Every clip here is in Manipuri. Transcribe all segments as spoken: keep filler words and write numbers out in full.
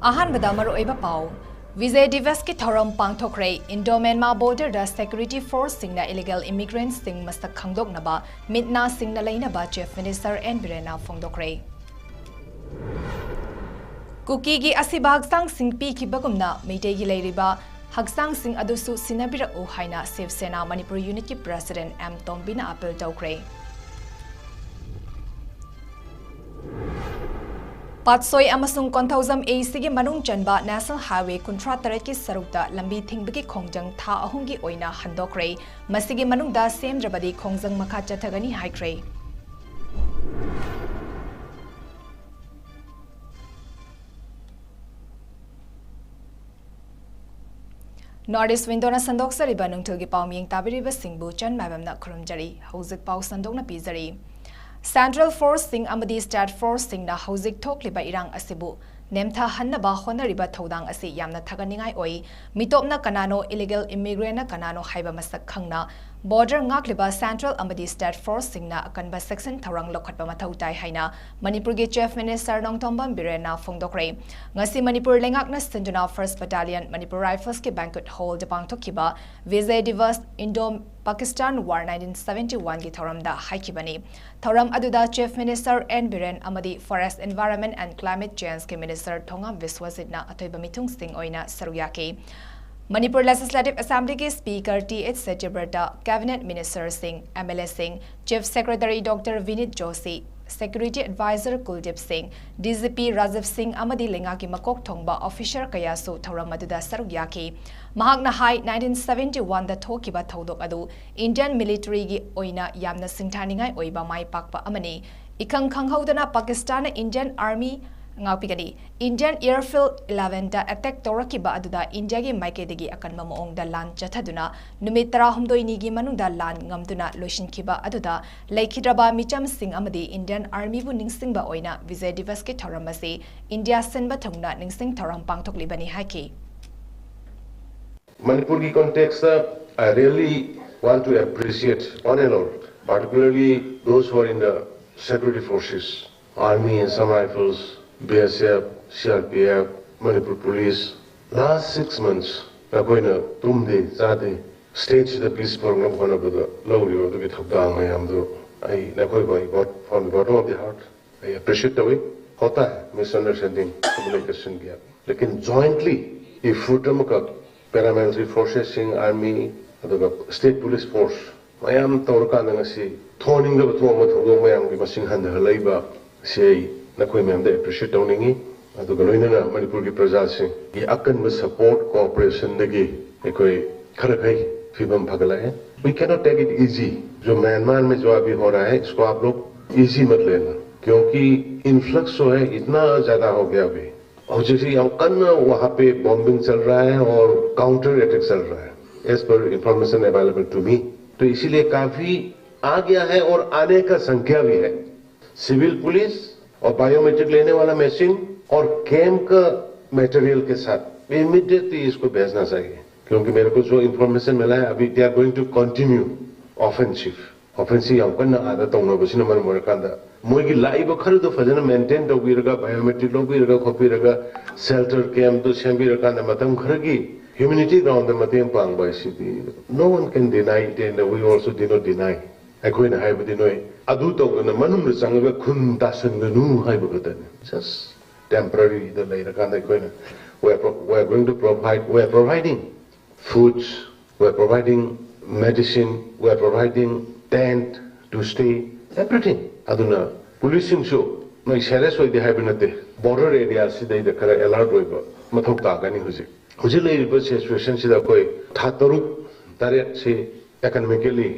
ꯑꯍꯥꯟꯕꯗ ꯃꯔꯨꯑꯣꯏꯕ ꯄꯥꯎ꯫ ꯕꯤꯖꯣꯏ ꯗꯤꯕꯁꯀꯤ ꯊꯧꯔꯝ ꯄꯥꯡꯊꯣꯛꯈ꯭ꯔꯦ꯫ ꯏꯟꯗꯣ ꯃ꯭ꯌꯥꯟꯃꯥꯔ ꯕꯣꯔꯗꯔꯗ ꯁꯦꯀ꯭ꯌꯨꯔꯤꯇꯤ ꯐꯣꯔꯁꯁꯤꯡꯅ ꯏꯂꯤꯒꯦꯜ ꯏꯃꯤꯒ꯭ꯔꯦꯟꯠꯁꯤꯡ ꯃꯁꯛ ꯈꯪꯗꯣꯛꯅꯕ ꯃꯤꯠ ꯅꯥ ꯁꯤꯡꯅ ꯂꯩꯅꯕ ꯆꯤꯐ ꯃꯤꯅꯤꯁꯇꯔ ꯑꯦꯟ ꯕꯤꯔꯦꯟꯅ ꯐꯣꯡꯗꯣꯛꯈ꯭ꯔꯦ꯫ ꯀꯨꯀꯤꯒꯤ ꯑꯁꯤꯕ ꯍꯛꯆꯥꯡꯁꯤꯡ ꯄꯤꯈꯤꯕꯒꯨꯝꯅ ꯃꯩꯇꯩꯒꯤ ꯂꯩꯔꯤꯕ ꯍꯛꯆꯥꯡꯁꯤꯡ ꯑꯗꯨꯁꯨ ꯁꯤꯟꯅꯕꯤꯔꯛꯎ ꯍꯥꯏꯅ ꯁꯤꯕ ꯁꯦꯅꯥ ꯃꯅꯤꯄꯨꯔ ꯌꯨꯅꯤꯠꯀꯤ ꯄ꯭ꯔꯦꯁꯤꯗꯦꯟꯠ ꯑꯦꯝ ꯇꯣꯝꯕꯤꯅ ꯑꯥꯄꯤꯜ ꯇꯧꯈ꯭ꯔꯦ꯫ ꯄꯥꯠꯁꯣꯏ ꯑꯃꯁꯨꯡ ꯀꯣꯟꯊꯧꯖꯝ ꯑꯦꯁꯤꯒꯤ ꯃꯅꯨꯡ ꯆꯟꯕ ꯅꯦꯁꯅꯦꯜ ꯍꯥꯏꯋꯦ ꯀꯨꯟꯊ꯭ꯔꯥ ꯇꯔꯦꯠꯀꯤ ꯁꯔꯨꯛꯇ ꯂꯝꯕꯤ ꯊꯤꯡꯕꯒꯤ ꯈꯣꯡꯖꯪ ꯊꯥ ꯑꯍꯨꯝꯒꯤ ꯑꯣꯏꯅ ꯍꯟꯗꯣꯛꯈ꯭ꯔꯦ꯫ ꯃꯁꯤꯒꯤ ꯃꯅꯨꯡꯗ ꯁꯦꯝꯗ꯭ꯔꯕꯗꯤ ꯈꯣꯡꯖꯪ ꯃꯈꯥ ꯆꯠꯊꯒꯅꯤ ꯍꯥꯏꯈ꯭ꯔꯦ꯫ ꯅꯣꯔꯠ ꯏꯁ ꯋꯤꯟꯗꯣꯅ ꯁꯟꯗꯣꯛꯆꯔꯤꯕ ꯅꯨꯡꯊꯤꯜꯒꯤ ꯄꯥꯎꯃꯤꯌꯦꯡ ꯇꯥꯕꯤꯔꯤꯕꯁꯤꯡꯕꯨ ꯆꯟ ꯃꯥꯏꯕꯝꯅ ꯈꯨꯔꯨꯝꯖꯔꯤ꯫ ꯍꯧꯖꯤꯛ ꯄꯥꯎ ꯁꯟꯗꯣꯛꯅ ꯄꯤꯖꯔꯤ꯫ ꯁꯦꯟꯇ꯭ꯔꯦꯜ ꯐꯣꯔꯁꯁꯤꯡ ꯑꯃꯗꯤ ꯁ꯭ꯇꯦꯠ ꯐꯣꯔꯁꯁꯤꯡꯅ ꯍꯧꯖꯤꯛ ꯊꯣꯛꯂꯤꯕ ꯏꯔꯥꯡ ꯑꯁꯤꯕꯨ ꯅꯦꯝꯊꯍꯟꯅꯕ ꯍꯣꯠꯅꯔꯤꯕ ꯊꯧꯗꯥꯡ ꯑꯁꯤ ꯌꯥꯝꯅ ꯊꯥꯒꯠꯅꯤꯡꯉꯥꯏ ꯑꯣꯏ꯫ ꯃꯤꯇꯣꯞꯅ ꯀꯅꯥꯅꯣ, ꯏꯂꯤꯒꯦꯜ ꯏꯃꯤꯒ꯭ꯔꯦꯟꯠꯅ ꯀꯅꯥꯅꯣ ꯍꯥꯏꯕ ꯃꯁꯛ ꯈꯪꯅ ꯕꯣꯔꯗꯔ ꯉꯥꯛꯂꯤꯕ ꯁꯦꯟꯇ꯭ꯔꯦꯜ ꯑꯃꯗꯤ ꯁ꯭ꯇꯦꯠ ꯐꯣꯔꯁꯁꯤꯡꯅ ꯑꯀꯟꯕ ꯆꯦꯛꯁꯤꯟ ꯊꯧꯔꯥꯡ ꯂꯧꯈꯠꯄ ꯃꯊꯧ ꯇꯥꯏ ꯍꯥꯏꯅ ꯃꯅꯤꯄꯨꯔꯒꯤ ꯆꯤꯐ ꯃꯤꯅꯤꯁꯇꯔ ꯅꯣꯡꯊꯣꯝꯕꯝ ꯕꯤꯔꯦꯟꯅ ꯐꯣꯡꯗꯣꯛꯈ꯭ꯔꯦ꯫ ꯉꯁꯤ ꯃꯅꯤꯄꯨꯔ ꯂꯩꯉꯥꯛꯅ ꯁꯤꯟꯗꯨꯅ ꯐꯥꯔꯁꯠ ꯕꯠꯇꯥꯂꯤꯌꯟ ꯃꯅꯤꯄꯨꯔ ꯔꯥꯏꯐꯜꯁꯀꯤ ꯕꯦꯡꯀ꯭ꯋꯦꯠ ꯍꯣꯜꯗ ꯄꯥꯡꯊꯣꯛꯈꯤꯕ Bijoy Diwas Indo Pakistan war nineteen seventy ꯋꯥꯟꯒꯤ ꯊꯧꯔꯝꯗ ꯍꯥꯏꯈꯤꯕꯅꯤ꯫ ꯊꯧꯔꯝ ꯑꯗꯨꯗ ꯆꯤꯐ ꯃꯤꯅꯤꯁꯇꯔ ꯑꯦꯟ ꯕꯤꯔꯦꯟ ꯑꯃꯗꯤ ꯐꯣꯔꯦꯁꯠ, ꯏꯟꯚꯥꯏꯔꯟꯃꯦꯟꯠ ꯑꯦꯟꯗ ꯀ꯭ꯂꯥꯏꯃꯦꯠ ꯆꯦꯟꯖꯀꯤ ꯃꯤꯅꯤꯁꯇꯔ ꯊꯣꯉꯥꯝ ꯕꯤꯁ꯭ꯋꯖꯤꯠꯅ ꯑꯊꯣꯏꯕ ꯃꯤꯊꯨꯡꯁꯤꯡ ꯑꯣꯏꯅ ꯁꯔꯨꯛ ꯌꯥꯈꯤ꯫ ꯃꯅꯤꯄꯨꯔ ꯂꯦꯖꯤꯁꯂꯦꯇꯤꯚ ꯑꯦꯁꯦꯝꯕ꯭ꯂꯤꯒꯤ speaker T H Satyabrata, cabinet ꯃꯤꯅꯤꯁꯇꯔꯁꯤꯡ, ꯑꯦꯝ ꯑꯦꯜ ꯑꯦꯁꯤꯡ, chief secretary doctor Vineet Joshi, security adviser Kuldip Singh, D G P Rajiv ꯁꯤꯡ ꯑꯃꯗꯤ ꯂꯩꯉꯥꯛꯀꯤ ꯃꯀꯣꯛ ꯊꯣꯡꯕ ꯑꯣꯐꯤꯁꯔ ꯀꯌꯥꯁꯨ ꯊꯧꯔꯝ ꯑꯗꯨꯗ ꯁꯔꯨꯛ ꯌꯥꯈꯤ꯫ ꯃꯍꯥꯛꯅ ꯍꯥꯏ, ꯅꯥꯏꯟꯇꯤꯟ ꯁꯚꯦꯟꯇꯤ ꯋꯥꯟꯗ ꯊꯣꯛꯈꯤꯕ ꯊꯧꯗꯣꯛ ꯑꯗꯨ ꯏꯟꯗꯤꯌꯟ ꯃꯤꯂꯤꯇꯔꯤꯒꯤ ꯑꯣꯏꯅ ꯌꯥꯝꯅ ꯁꯤꯡꯊꯥꯅꯤꯡꯉꯥꯏ ꯑꯣꯏꯕ ꯃꯥꯏ ꯄꯥꯛꯄ ꯑꯃꯅꯤ꯫ ꯏꯈꯪ ꯈꯪꯍꯧꯗꯅ ꯄꯥꯀꯤꯁꯇꯥꯟꯅ ꯏꯟꯗꯤꯌꯟ ꯑꯥꯔꯃꯤ ꯉꯥꯛꯄꯤꯒꯅꯤ꯫ ꯏꯟꯗꯤꯌꯟ ꯑꯦꯌꯔꯐꯤꯜꯗ ꯏꯂꯦꯚꯦꯟꯗ ꯑꯦꯇꯦꯛ ꯇꯧꯔꯛꯈꯤꯕ ꯑꯗꯨꯗ ꯏꯟꯗꯤꯌꯥꯒꯤ ꯃꯥꯏꯀꯩꯗꯒꯤ ꯑꯀꯟꯕ ꯃꯑꯣꯡꯗ ꯂꯥꯟ ꯆꯠꯊꯗꯨꯅ ꯅꯨꯃꯤꯠ ꯇꯔꯥꯍꯨꯝꯗꯣꯏꯅꯤꯒꯤ ꯃꯅꯨꯡꯗ ꯂꯥꯟ ꯉꯝꯗꯨꯅ ꯂꯣꯏꯁꯤꯟꯈꯤꯕ ꯑꯗꯨꯗ ꯂꯩꯈꯤꯗ꯭ꯔꯕ ꯃꯤꯆꯝꯁꯤꯡ ꯑꯃꯗꯤ ꯏꯟꯗꯤꯌꯟ ꯑꯥꯔꯃꯤꯕꯨ ꯅꯤꯡꯁꯤꯡꯕ ꯑꯣꯏꯅ ꯕꯤꯖꯣꯏ ꯗꯤꯕꯁꯀꯤ ꯊꯧꯔꯝ ꯑꯁꯤ ꯏꯟꯗꯤꯌꯥ ꯁꯤꯟꯕ ꯊꯨꯡꯅ ꯅꯤꯡꯁꯤꯡ ꯊꯧꯔꯝ ꯄꯥꯡꯊꯣꯛꯂꯤꯕꯅꯤ ꯍꯥꯏꯈꯤ꯫ Manipurꯒꯤ contextꯇ, I really want to appreciate one and all, particularly those who are in the security forces, Army, Assam Rifles, B S F, C R P F, Manipur police last six months ꯅꯈꯣꯏꯅ ꯇꯨꯝꯗꯦ ꯆꯥꯗꯦ ꯁ꯭ꯇꯦꯠꯁꯤꯗ ꯄꯤꯁ ꯄꯨꯔꯛꯅꯕ ꯍꯣꯠꯅꯕꯗ ꯂꯧꯔꯤꯕ ꯑꯗꯨꯒꯤ ꯊꯧꯗꯥꯡ ꯃꯌꯥꯝꯗꯨ ꯑꯩ ꯅꯈꯣꯏꯕꯨ ꯑꯩ ꯕꯣꯠ from the bottom of the heart ꯑꯩ ꯑꯦꯄ꯭ꯔꯤꯁꯤꯌꯦꯠ ꯇꯧꯏ꯫ ꯍꯣꯇꯥ ꯍꯦ ꯃꯤꯁꯑꯟꯗꯔꯁ꯭ꯇꯦꯟꯗꯤꯡ ꯀꯝꯃꯨꯅꯤꯀꯦꯁꯟ ꯒꯦꯞ ꯂꯦꯀꯤꯟ ꯖꯣꯏꯟꯠꯂꯤ ꯏꯐꯣꯔꯠ ꯑꯃꯈꯛ ꯄꯦꯔꯥꯃꯤꯂꯤꯇꯔꯤ ꯐꯣꯔꯁꯦꯁꯁꯤꯡ ꯑꯥꯔꯃꯤ ꯑꯗꯨꯒ ꯁ꯭ꯇꯦꯠ ꯄꯨꯂꯤꯁ ꯐꯣꯔꯁ ꯃꯌꯥꯝ ꯇꯧꯔꯀꯥꯟꯗ ꯉꯁꯤ ꯊꯣꯛꯍꯟꯅꯤꯡꯗꯕ ꯊꯣꯛꯑꯝꯕ ꯊꯧꯗꯣꯛ ꯃꯌꯥꯝꯒꯤ ꯃꯁꯤꯡ ꯍꯟꯊꯍꯜꯂꯛꯏꯕ ꯁꯤ ꯑꯩ ꯅꯈꯣꯏ ꯃꯌꯥꯝꯗ ꯑꯦꯄ꯭ꯔꯤꯁꯤꯌꯦꯠ ꯇꯧꯅꯤꯡꯉꯤ꯫ ꯑꯗꯨꯒ ꯂꯣꯏꯅꯅ ꯃꯅꯤꯄꯨꯔꯒꯤ ꯄ꯭ꯔꯖꯥꯁꯤꯡꯒꯤ ꯑꯀꯟꯕ ꯁꯄꯣꯔꯠ ꯀꯣꯑꯣꯄꯔꯦꯁꯟꯗꯒꯤ ꯑꯩꯈꯣꯏ ꯈꯔ ꯈꯩ ꯐꯤꯕꯝ ꯐꯒꯠꯂꯛꯑꯦ꯫ We cannot take it easy. जो म्यांमार में जो अभी हो रहा है इसको आप लोग इजी मत लेना, क्योंकि इन्फ्लक्स जो है इतना ज्यादा हो गया अभी। और जैसे यहाँ कन वहाँ पे बॉम्बिंग चल रहा है और काउंटर अटैक चल रहा है, as per information available to me. तो इसीलिए काफी आ गया है और आने का संख्या भी है। सिविल पुलिस और बायोमेट्रिक लेने वाला मशीन और कैम का मटेरियल के साथ इमीडिएटली इसको भेजना चाहिए, क्योंकि मेरे को जो इंफॉर्मेशन मिला है अभी they are going to continue offensive। Offensive ꯌꯥꯝ ꯀꯟꯅ ꯑꯥꯗ ꯇꯧꯅꯕꯁꯤꯅ ꯃꯔꯝ ꯑꯣꯏꯔꯀꯥꯟꯗ ꯃꯣꯏꯒꯤ ꯂꯥꯛꯏꯕ ꯈꯔꯗꯣ ꯐꯖꯅ ꯃꯦꯟꯇꯦꯟ ꯇꯧꯕꯤꯔꯒ ꯕꯥꯏꯑꯣꯃꯦꯇ꯭ꯔꯤꯛ ꯂꯧꯕꯤꯔꯒ ꯈꯣꯠꯄꯤꯔꯒ ꯁꯦꯜꯇꯔ ꯀꯦꯝꯞꯇꯨ ꯁꯦꯝꯕꯤꯔꯀꯥꯟꯗ ꯃꯇꯝ ꯈꯔꯒꯤ ꯍ꯭ꯌꯨꯃꯤꯅꯤꯇꯤ ꯒ꯭ꯔꯥꯎꯟꯗ ꯃꯇꯦꯡ ꯄꯥꯡꯕ ꯍꯥꯏꯁꯤꯗꯤ no one can deny it and we also did not deny꯫ ꯑꯩꯈꯣꯏꯅ ꯍꯥꯏꯕꯗꯤ ꯅꯣꯏ ꯑꯗꯨ ꯇꯧꯗꯅ ꯃꯅꯨꯡꯗ ꯆꯪꯉꯒ ꯈꯨꯟ ꯇꯥꯁꯟꯒꯅꯨ ꯍꯥꯏꯕ ꯈꯛꯇꯅꯤ꯫ ꯖꯁ ꯇꯦꯝꯄꯔꯔꯤꯗ ꯂꯩꯔꯀꯥꯟꯗ ꯑꯩꯈꯣꯏꯅ we are going to provide, we are providing foods, we are providing medicine, we are providing tent to stay, everything. ꯑꯗꯨꯅ ꯄꯨꯂꯤꯁꯁꯤꯡꯁꯨ ꯅꯣꯏ ꯁꯦꯔꯤꯌꯁ ꯑꯣꯏꯗꯦ ꯍꯥꯏꯕ ꯅꯠꯇꯦ꯫ ꯕꯣꯔꯗꯔ ꯑꯦꯔꯤꯌꯥꯁꯤꯗꯩꯗ ꯈꯔ ꯑꯦꯂꯔꯠ ꯑꯣꯏꯕ ꯃꯊꯧ ꯇꯥꯒꯅꯤ꯫ ꯍꯧꯖꯤꯛ ꯍꯧꯖꯤꯛ ꯂꯩꯔꯤꯕ ꯁꯤꯆꯨꯋꯦꯁꯟꯁꯤꯗ ꯑꯩꯈꯣꯏ ꯊꯥ ꯇꯔꯨꯛ ꯇꯔꯦꯠꯁꯤ ꯑꯦꯀꯅꯣꯃꯤꯀꯦꯜꯂꯤ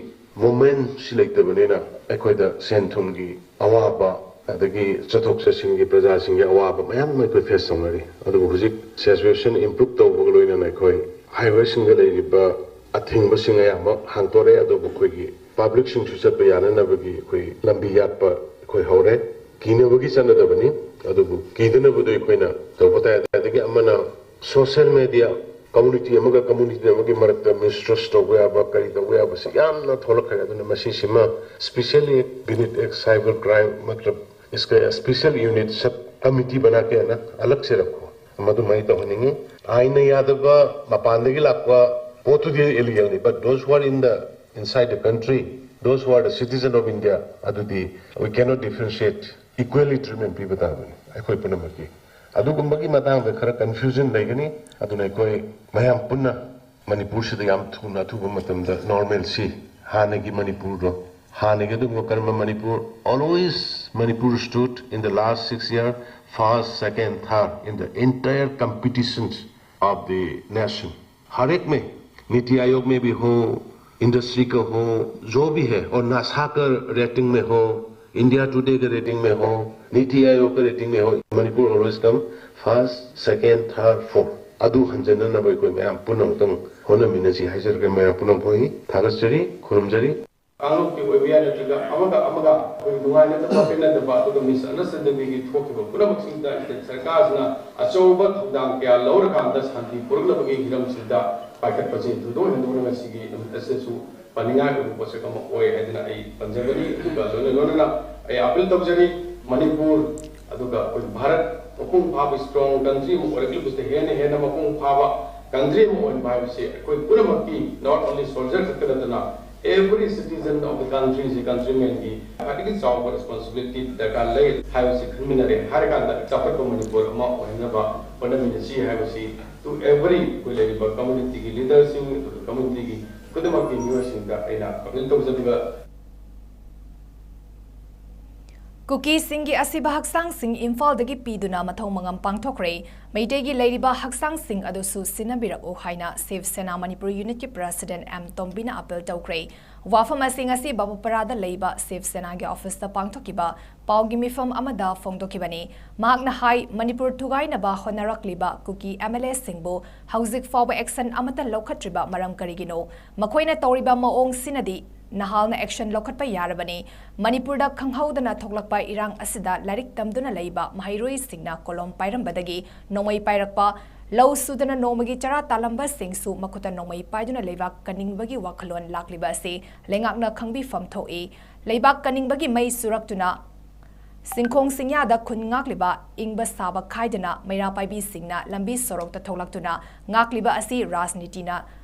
ꯃꯨꯞꯃꯦꯟꯁꯤ ꯂꯩꯇꯕꯅꯤꯅ ꯑꯩꯈꯣꯏꯗ ꯁꯦꯟ ꯊꯨꯝꯒꯤ ꯑꯋꯥꯕ ꯑꯗꯒꯤ ꯆꯠꯊꯣꯛ ꯆꯠꯁꯤꯟꯒꯤ ꯄ꯭ꯔꯖꯥꯁꯤꯡꯒꯤ ꯑꯋꯥꯕ ꯃꯌꯥꯝ ꯑꯃ ꯑꯩꯈꯣꯏ ꯐꯦꯁ ꯇꯧꯅꯔꯤ꯫ ꯑꯗꯨꯕꯨ ꯍꯧꯖꯤꯛ ꯁꯤꯆꯨꯋꯦꯁꯟ ꯏꯝꯄ꯭ꯔꯨꯞ ꯇꯧꯕꯒ ꯂꯣꯏꯅꯅ ꯑꯩꯈꯣꯏ ꯍꯥꯏꯋꯦꯁꯤꯡꯗ ꯂꯩꯔꯤꯕ ꯑꯊꯤꯡꯕꯁꯤꯡ ꯑꯌꯥꯝꯕ ꯍꯥꯡꯇꯣꯔꯛꯑꯦ꯫ ꯑꯗꯨꯕꯨ ꯑꯩꯈꯣꯏꯒꯤ ꯄꯕ꯭ꯂꯤꯛꯁꯤꯡꯁꯨ ꯆꯠꯄ ꯌꯥꯅꯅꯕꯒꯤ ꯑꯩꯈꯣꯏ ꯂꯝꯕꯤ ꯌꯥꯠꯄ ꯑꯩꯈꯣꯏ ꯍꯧꯔꯦ꯫ ꯀꯤꯅꯕꯒꯤ ꯆꯠꯅꯗꯕꯅꯤ, ꯑꯗꯨꯕꯨ ꯀꯤꯗꯅꯕꯗꯣ ꯑꯩꯈꯣꯏꯅ ꯇꯧꯕ ꯇꯥꯏ꯫ ꯑꯗꯒꯤ ꯑꯃꯅ ꯁꯣꯁꯦꯜ ꯃꯦꯗꯤꯌꯥ, ꯀꯝꯃꯨꯅꯤꯇꯤ ꯑꯃꯒ ꯀꯝꯃꯨꯅꯤꯇꯤ ꯑꯃꯒꯤ ꯃꯔꯛꯇ ꯃꯤꯁꯇ꯭ꯔꯁ ꯇꯧꯕ ꯌꯥꯕ, ꯀꯔꯤ ꯇꯧꯕ ꯌꯥꯕꯁꯤ ꯌꯥꯝꯅ ꯊꯣꯛꯂꯛꯈ꯭ꯔꯦ꯫ ꯑꯗꯨꯅ ꯃꯁꯤꯁꯤꯃ specially beneath a cyber crime, मतलब इसका स्पेशल यूनिट सब कमेटी बना के है ना, अलग से रखो। ꯃꯗꯨꯃꯥꯏꯅ ꯇꯧꯍꯟꯅꯤꯡꯉꯤ꯫ ꯑꯥꯏꯟꯅ ꯌꯥꯗꯕ ꯃꯄꯥꯟꯗꯒꯤ ꯂꯥꯛꯄ ꯄꯣꯠꯇꯨꯗꯤ ꯏꯂꯤꯒꯦꯜꯅꯤ, but those who are in the, inside the country, those who are the citizen of India, ꯑꯗꯨꯗꯤ we cannot differentiate, equally treatment ꯄꯤꯕ ꯇꯥꯕꯅꯤ ꯑꯩꯈꯣꯏ ꯄꯨꯝꯅꯃꯛꯀꯤ꯫ ꯑꯗꯨꯒꯨꯝꯕꯒꯤ ꯃꯇꯥꯡꯗ ꯈꯔ ꯀꯟꯐ꯭ꯌꯨꯖꯟ ꯂꯩꯒꯅꯤ꯫ ꯑꯗꯨꯅ ꯑꯩꯈꯣꯏ ꯃꯌꯥꯝ ꯄꯨꯟꯅ ꯃꯅꯤꯄꯨꯔꯁꯤꯗ ꯌꯥꯝ ꯊꯨꯅ ꯑꯊꯨꯕ ꯃꯇꯝꯗ ꯅꯣꯔꯃꯦꯜꯁꯤ, ꯍꯥꯟꯅꯒꯤ ꯃꯅꯤꯄꯨꯔꯗꯣ, ꯍꯥꯟꯅꯒꯤ ꯑꯗꯨꯒꯨꯝꯕ ꯀꯔꯝꯕ Manipur, always Manipur stood in the last six year first, second, third in the entire competitions of the nation. हर एक में, नीति आयोग में भी हो, इंडस्ट्री का हो, जो भी है, और नासा का रेटिंग में हो, इंडिया टुडे का रेटिंग में हो, नीति आयोग का रेटिंग में हो, Manipur always come first, second, third, fourth. ꯑꯗꯨ ꯍꯟꯖꯟꯅꯅꯕ ꯑꯩꯈꯣꯏ ꯃꯌꯥꯝ ꯄꯨꯟꯅ ꯑꯃꯨꯛꯇꯪ ꯍꯣꯠꯅꯃꯤꯟꯅꯁꯤ ꯍꯥꯏꯖꯔꯒ ꯃꯌꯥꯝ ꯄꯨꯝꯅꯃꯛꯄꯨ ꯑꯩ ꯊꯥꯒꯠꯆꯔꯤ, ꯈꯨꯔꯨꯝꯖꯔꯤ꯫ ꯀꯥꯡꯂꯨꯞꯀꯤ ꯑꯣꯏꯕ ꯌꯥꯏ, ꯅꯠꯇ꯭ꯔꯒ ꯑꯃꯒ ꯑꯃꯒ ꯑꯩꯈꯣꯏ ꯅꯨꯡꯉꯥꯏꯅꯗꯕ ꯄꯦꯟꯅꯗꯕ ꯑꯗꯨꯒ ꯃꯤꯁꯑꯟꯗꯔꯁꯇꯦꯟꯗꯤꯡꯗꯒꯤ ꯊꯣꯛꯈꯤꯕ ꯄꯨꯝꯅꯃꯛꯁꯤꯡꯗ ꯁ꯭ꯇꯦꯠ ꯁꯔꯀꯥꯔꯁꯤꯅ ꯑꯆꯧꯕ ꯊꯧꯗꯥꯡ ꯀꯌꯥ ꯂꯧꯔꯀꯥꯟꯗ ꯁꯥꯟꯇꯤ ꯄꯨꯔꯛꯅꯕꯒꯤ ꯍꯤꯔꯝꯁꯤꯗ ꯄꯥꯏꯈꯠꯄꯁꯤ ꯊꯣꯏꯗꯣꯛ ꯍꯦꯟꯗꯣꯛꯅ ꯉꯁꯤꯒꯤ ꯅꯨꯃꯤꯠ ꯑꯁꯤꯗꯁꯨ ꯄꯟꯅꯤꯡꯉꯥꯏ ꯑꯣꯏꯕ ꯄꯣꯠꯁꯛ ꯑꯃ ꯑꯣꯏ ꯍꯥꯏꯗꯅ ꯑꯩ ꯄꯟꯖꯕꯅꯤ꯫ ꯑꯗꯨꯒ ꯂꯣꯏꯅ ꯂꯣꯏꯅꯅ ꯑꯩ ꯑꯄꯤꯜ ꯇꯧꯖꯔꯤ, ꯃꯅꯤꯄꯨꯔ ꯑꯗꯨꯒ ꯑꯩꯈꯣꯏ ꯚꯥꯔꯠ ꯃꯄꯨꯡ ꯐꯥꯕ ꯏꯁꯇ꯭ꯔꯣꯡ ꯀꯟꯇ꯭ꯔꯤ ꯑꯃ ꯑꯣꯏꯔꯛꯂꯤꯕꯁꯤꯗ ꯍꯦꯟꯅ ꯍꯦꯟꯅ ꯃꯄꯨꯡ ꯐꯥꯕ ꯀꯟꯇ꯭ꯔꯤ ꯑꯃ ꯑꯣꯏꯍꯟꯕ ꯍꯥꯏꯕꯁꯤ ꯑꯩꯈꯣꯏ ꯄꯨꯝꯅꯃꯛꯀꯤ, not only soldier ꯈꯛꯇ ꯅꯠꯇꯅ every citizen of the country ꯁꯤ countryman ꯒꯤ ꯈ꯭ꯋꯥꯏꯗꯒꯤ ꯆꯥꯎꯕ ꯔꯦꯁꯄꯣꯟꯁꯤꯕꯤꯂꯤꯇꯤ ꯗꯔꯀꯥꯔ ꯂꯩ ꯍꯥꯏꯕꯁꯤ ꯈꯟꯃꯤꯟꯅꯔꯦ ꯍꯥꯏꯔꯀꯥꯟꯗ ꯆꯥꯎꯈꯠꯄ ꯃꯅꯤꯄꯨꯔ ꯑꯃ ꯑꯣꯏꯍꯟꯅꯕ ꯍꯣꯠꯅꯃꯤꯟꯅꯁꯤ ꯍꯥꯏꯕꯁꯤ to every ꯑꯩꯈꯣꯏ ꯂꯩꯔꯤꯕ ꯀꯝꯃꯨꯅꯤꯇꯤꯒꯤ ꯂꯤꯗꯔꯁꯤꯡ ꯑꯗꯨꯒ ꯀꯝꯃꯨꯅꯤꯇꯤꯒꯤ ꯈꯨꯗꯤꯡꯃꯛꯀꯤ ꯃꯤꯑꯣꯏꯁꯤꯡꯗ ꯑꯩꯅ ꯑꯄꯤꯜ ꯇꯧꯖꯕꯤꯕ꯫ ꯀꯨꯀꯤꯁꯤꯡꯒꯤ ꯑꯁꯤꯕ ꯍꯛꯆꯥꯡꯁꯤꯡ ꯏꯝꯐꯥꯜꯗꯒꯤ ꯄꯤꯗꯨꯅ ꯃꯊꯧ ꯃꯉꯝ ꯄꯥꯡꯊꯣꯛꯈ꯭ꯔꯦ꯫ ꯃꯩꯇꯩꯒꯤ ꯂꯩꯔꯤꯕ ꯍꯛꯆꯥꯡꯁꯤꯡ ꯑꯗꯨꯁꯨ ꯁꯤꯟꯅꯕꯤꯔꯛꯎ ꯍꯥꯏꯅ ꯁꯤꯕ ꯁꯦꯅꯥ ꯃꯅꯤꯄꯨꯔ ꯌꯨꯅꯤꯠꯀꯤ ꯄ꯭ꯔꯦꯁꯤꯗꯦꯟꯠ ꯑꯦꯝ ꯇꯣꯝꯕꯤꯅ ꯑꯄꯤꯜ ꯇꯧꯈ꯭ꯔꯦ꯫ ꯋꯥꯐꯝ ꯑꯁꯤ ꯉꯁꯤ ꯕꯥꯕꯨꯄꯔꯥꯗ ꯂꯩꯕ ꯁꯤꯕ ꯁꯦꯅꯥꯒꯤ ꯑꯣꯐꯤꯁꯇ ꯄꯥꯡꯊꯣꯛꯈꯤꯕ ꯄꯥꯎꯒꯤ ꯃꯤꯐꯝ ꯑꯃꯗ ꯐꯣꯡꯗꯣꯛꯈꯤꯕꯅꯤ꯫ ꯃꯍꯥꯛꯅ ꯍꯥꯏ, ꯃꯅꯤꯄꯨꯔ ꯊꯨꯒꯥꯏꯅꯕ ꯍꯣꯠꯅꯔꯛꯂꯤꯕ ꯀꯨꯀꯤ ꯑꯦꯝ ꯑꯦꯜ ꯑꯦꯁꯤꯡꯕꯨ ꯍꯧꯖꯤꯛ ꯐꯥꯎꯕ ꯑꯦꯛꯁꯟ ꯑꯃꯠꯇ ꯂꯧꯈꯠꯇ꯭ꯔꯤꯕ ꯃꯔꯝ ꯀꯔꯤꯒꯤꯅꯣ? ꯃꯈꯣꯏꯅ ꯇꯧꯔꯤꯕ ꯃꯑꯣꯡꯁꯤꯅꯗꯤ ꯅꯍꯥꯜꯅ ꯑꯦꯛꯁꯟ ꯂꯧꯈꯠꯄ ꯌꯥꯔꯕꯅꯤ꯫ ꯃꯅꯤꯄꯨꯔꯗ ꯈꯪꯍꯧꯗꯅ ꯊꯣꯛꯂꯛꯄ ꯏꯔꯥꯡ ꯑꯁꯤꯗ ꯂꯥꯏꯔꯤꯛ ꯇꯝꯗꯨꯅ ꯂꯩꯕ ꯃꯍꯩꯔꯣꯏꯁꯤꯡꯅ ꯀꯣꯂꯣꯝ ꯄꯥꯏꯔꯝꯕꯗꯒꯤ ꯅꯣꯡꯃꯩ ꯄꯥꯏꯔꯛꯄ, ꯂꯧ ꯁꯨꯗꯅ ꯅꯣꯡꯃꯒꯤ ꯆꯔꯥ ꯇꯥꯜꯂꯝꯕꯁꯤꯡꯁꯨ ꯃꯈꯨꯠꯇ ꯅꯣꯡꯃꯩ ꯄꯥꯏꯗꯨꯅ ꯂꯩꯕꯥꯛ ꯀꯟꯅꯤꯡꯕꯒꯤ ꯋꯥꯈꯜꯂꯣꯟ ꯂꯥꯛꯂꯤꯕ ꯑꯁꯤ ꯂꯩꯉꯥꯛꯅ ꯈꯪꯕꯤꯐꯝ ꯊꯣꯛꯏ꯫ ꯂꯩꯕꯥꯛ ꯀꯟꯅꯤꯡꯕꯒꯤ ꯃꯩ ꯆꯨꯔꯛꯇꯨꯅ ꯁꯤꯡꯈꯣꯡ ꯁꯤꯡꯌꯥꯗ ꯈꯨꯟ ꯉꯥꯛꯂꯤꯕ ꯏꯪꯕ ꯁꯥꯕ ꯈꯥꯏꯗꯅ ꯃꯩꯔꯥ ꯄꯥꯏꯕꯤꯁꯤꯡꯅ ꯂꯝꯕꯤ ꯁꯣꯔꯣꯛꯇ ꯊꯣꯛꯂꯛꯇꯨꯅ ꯉꯥꯛꯂꯤꯕ ꯑꯁꯤ ꯔꯥꯖꯅꯤꯇꯤꯅ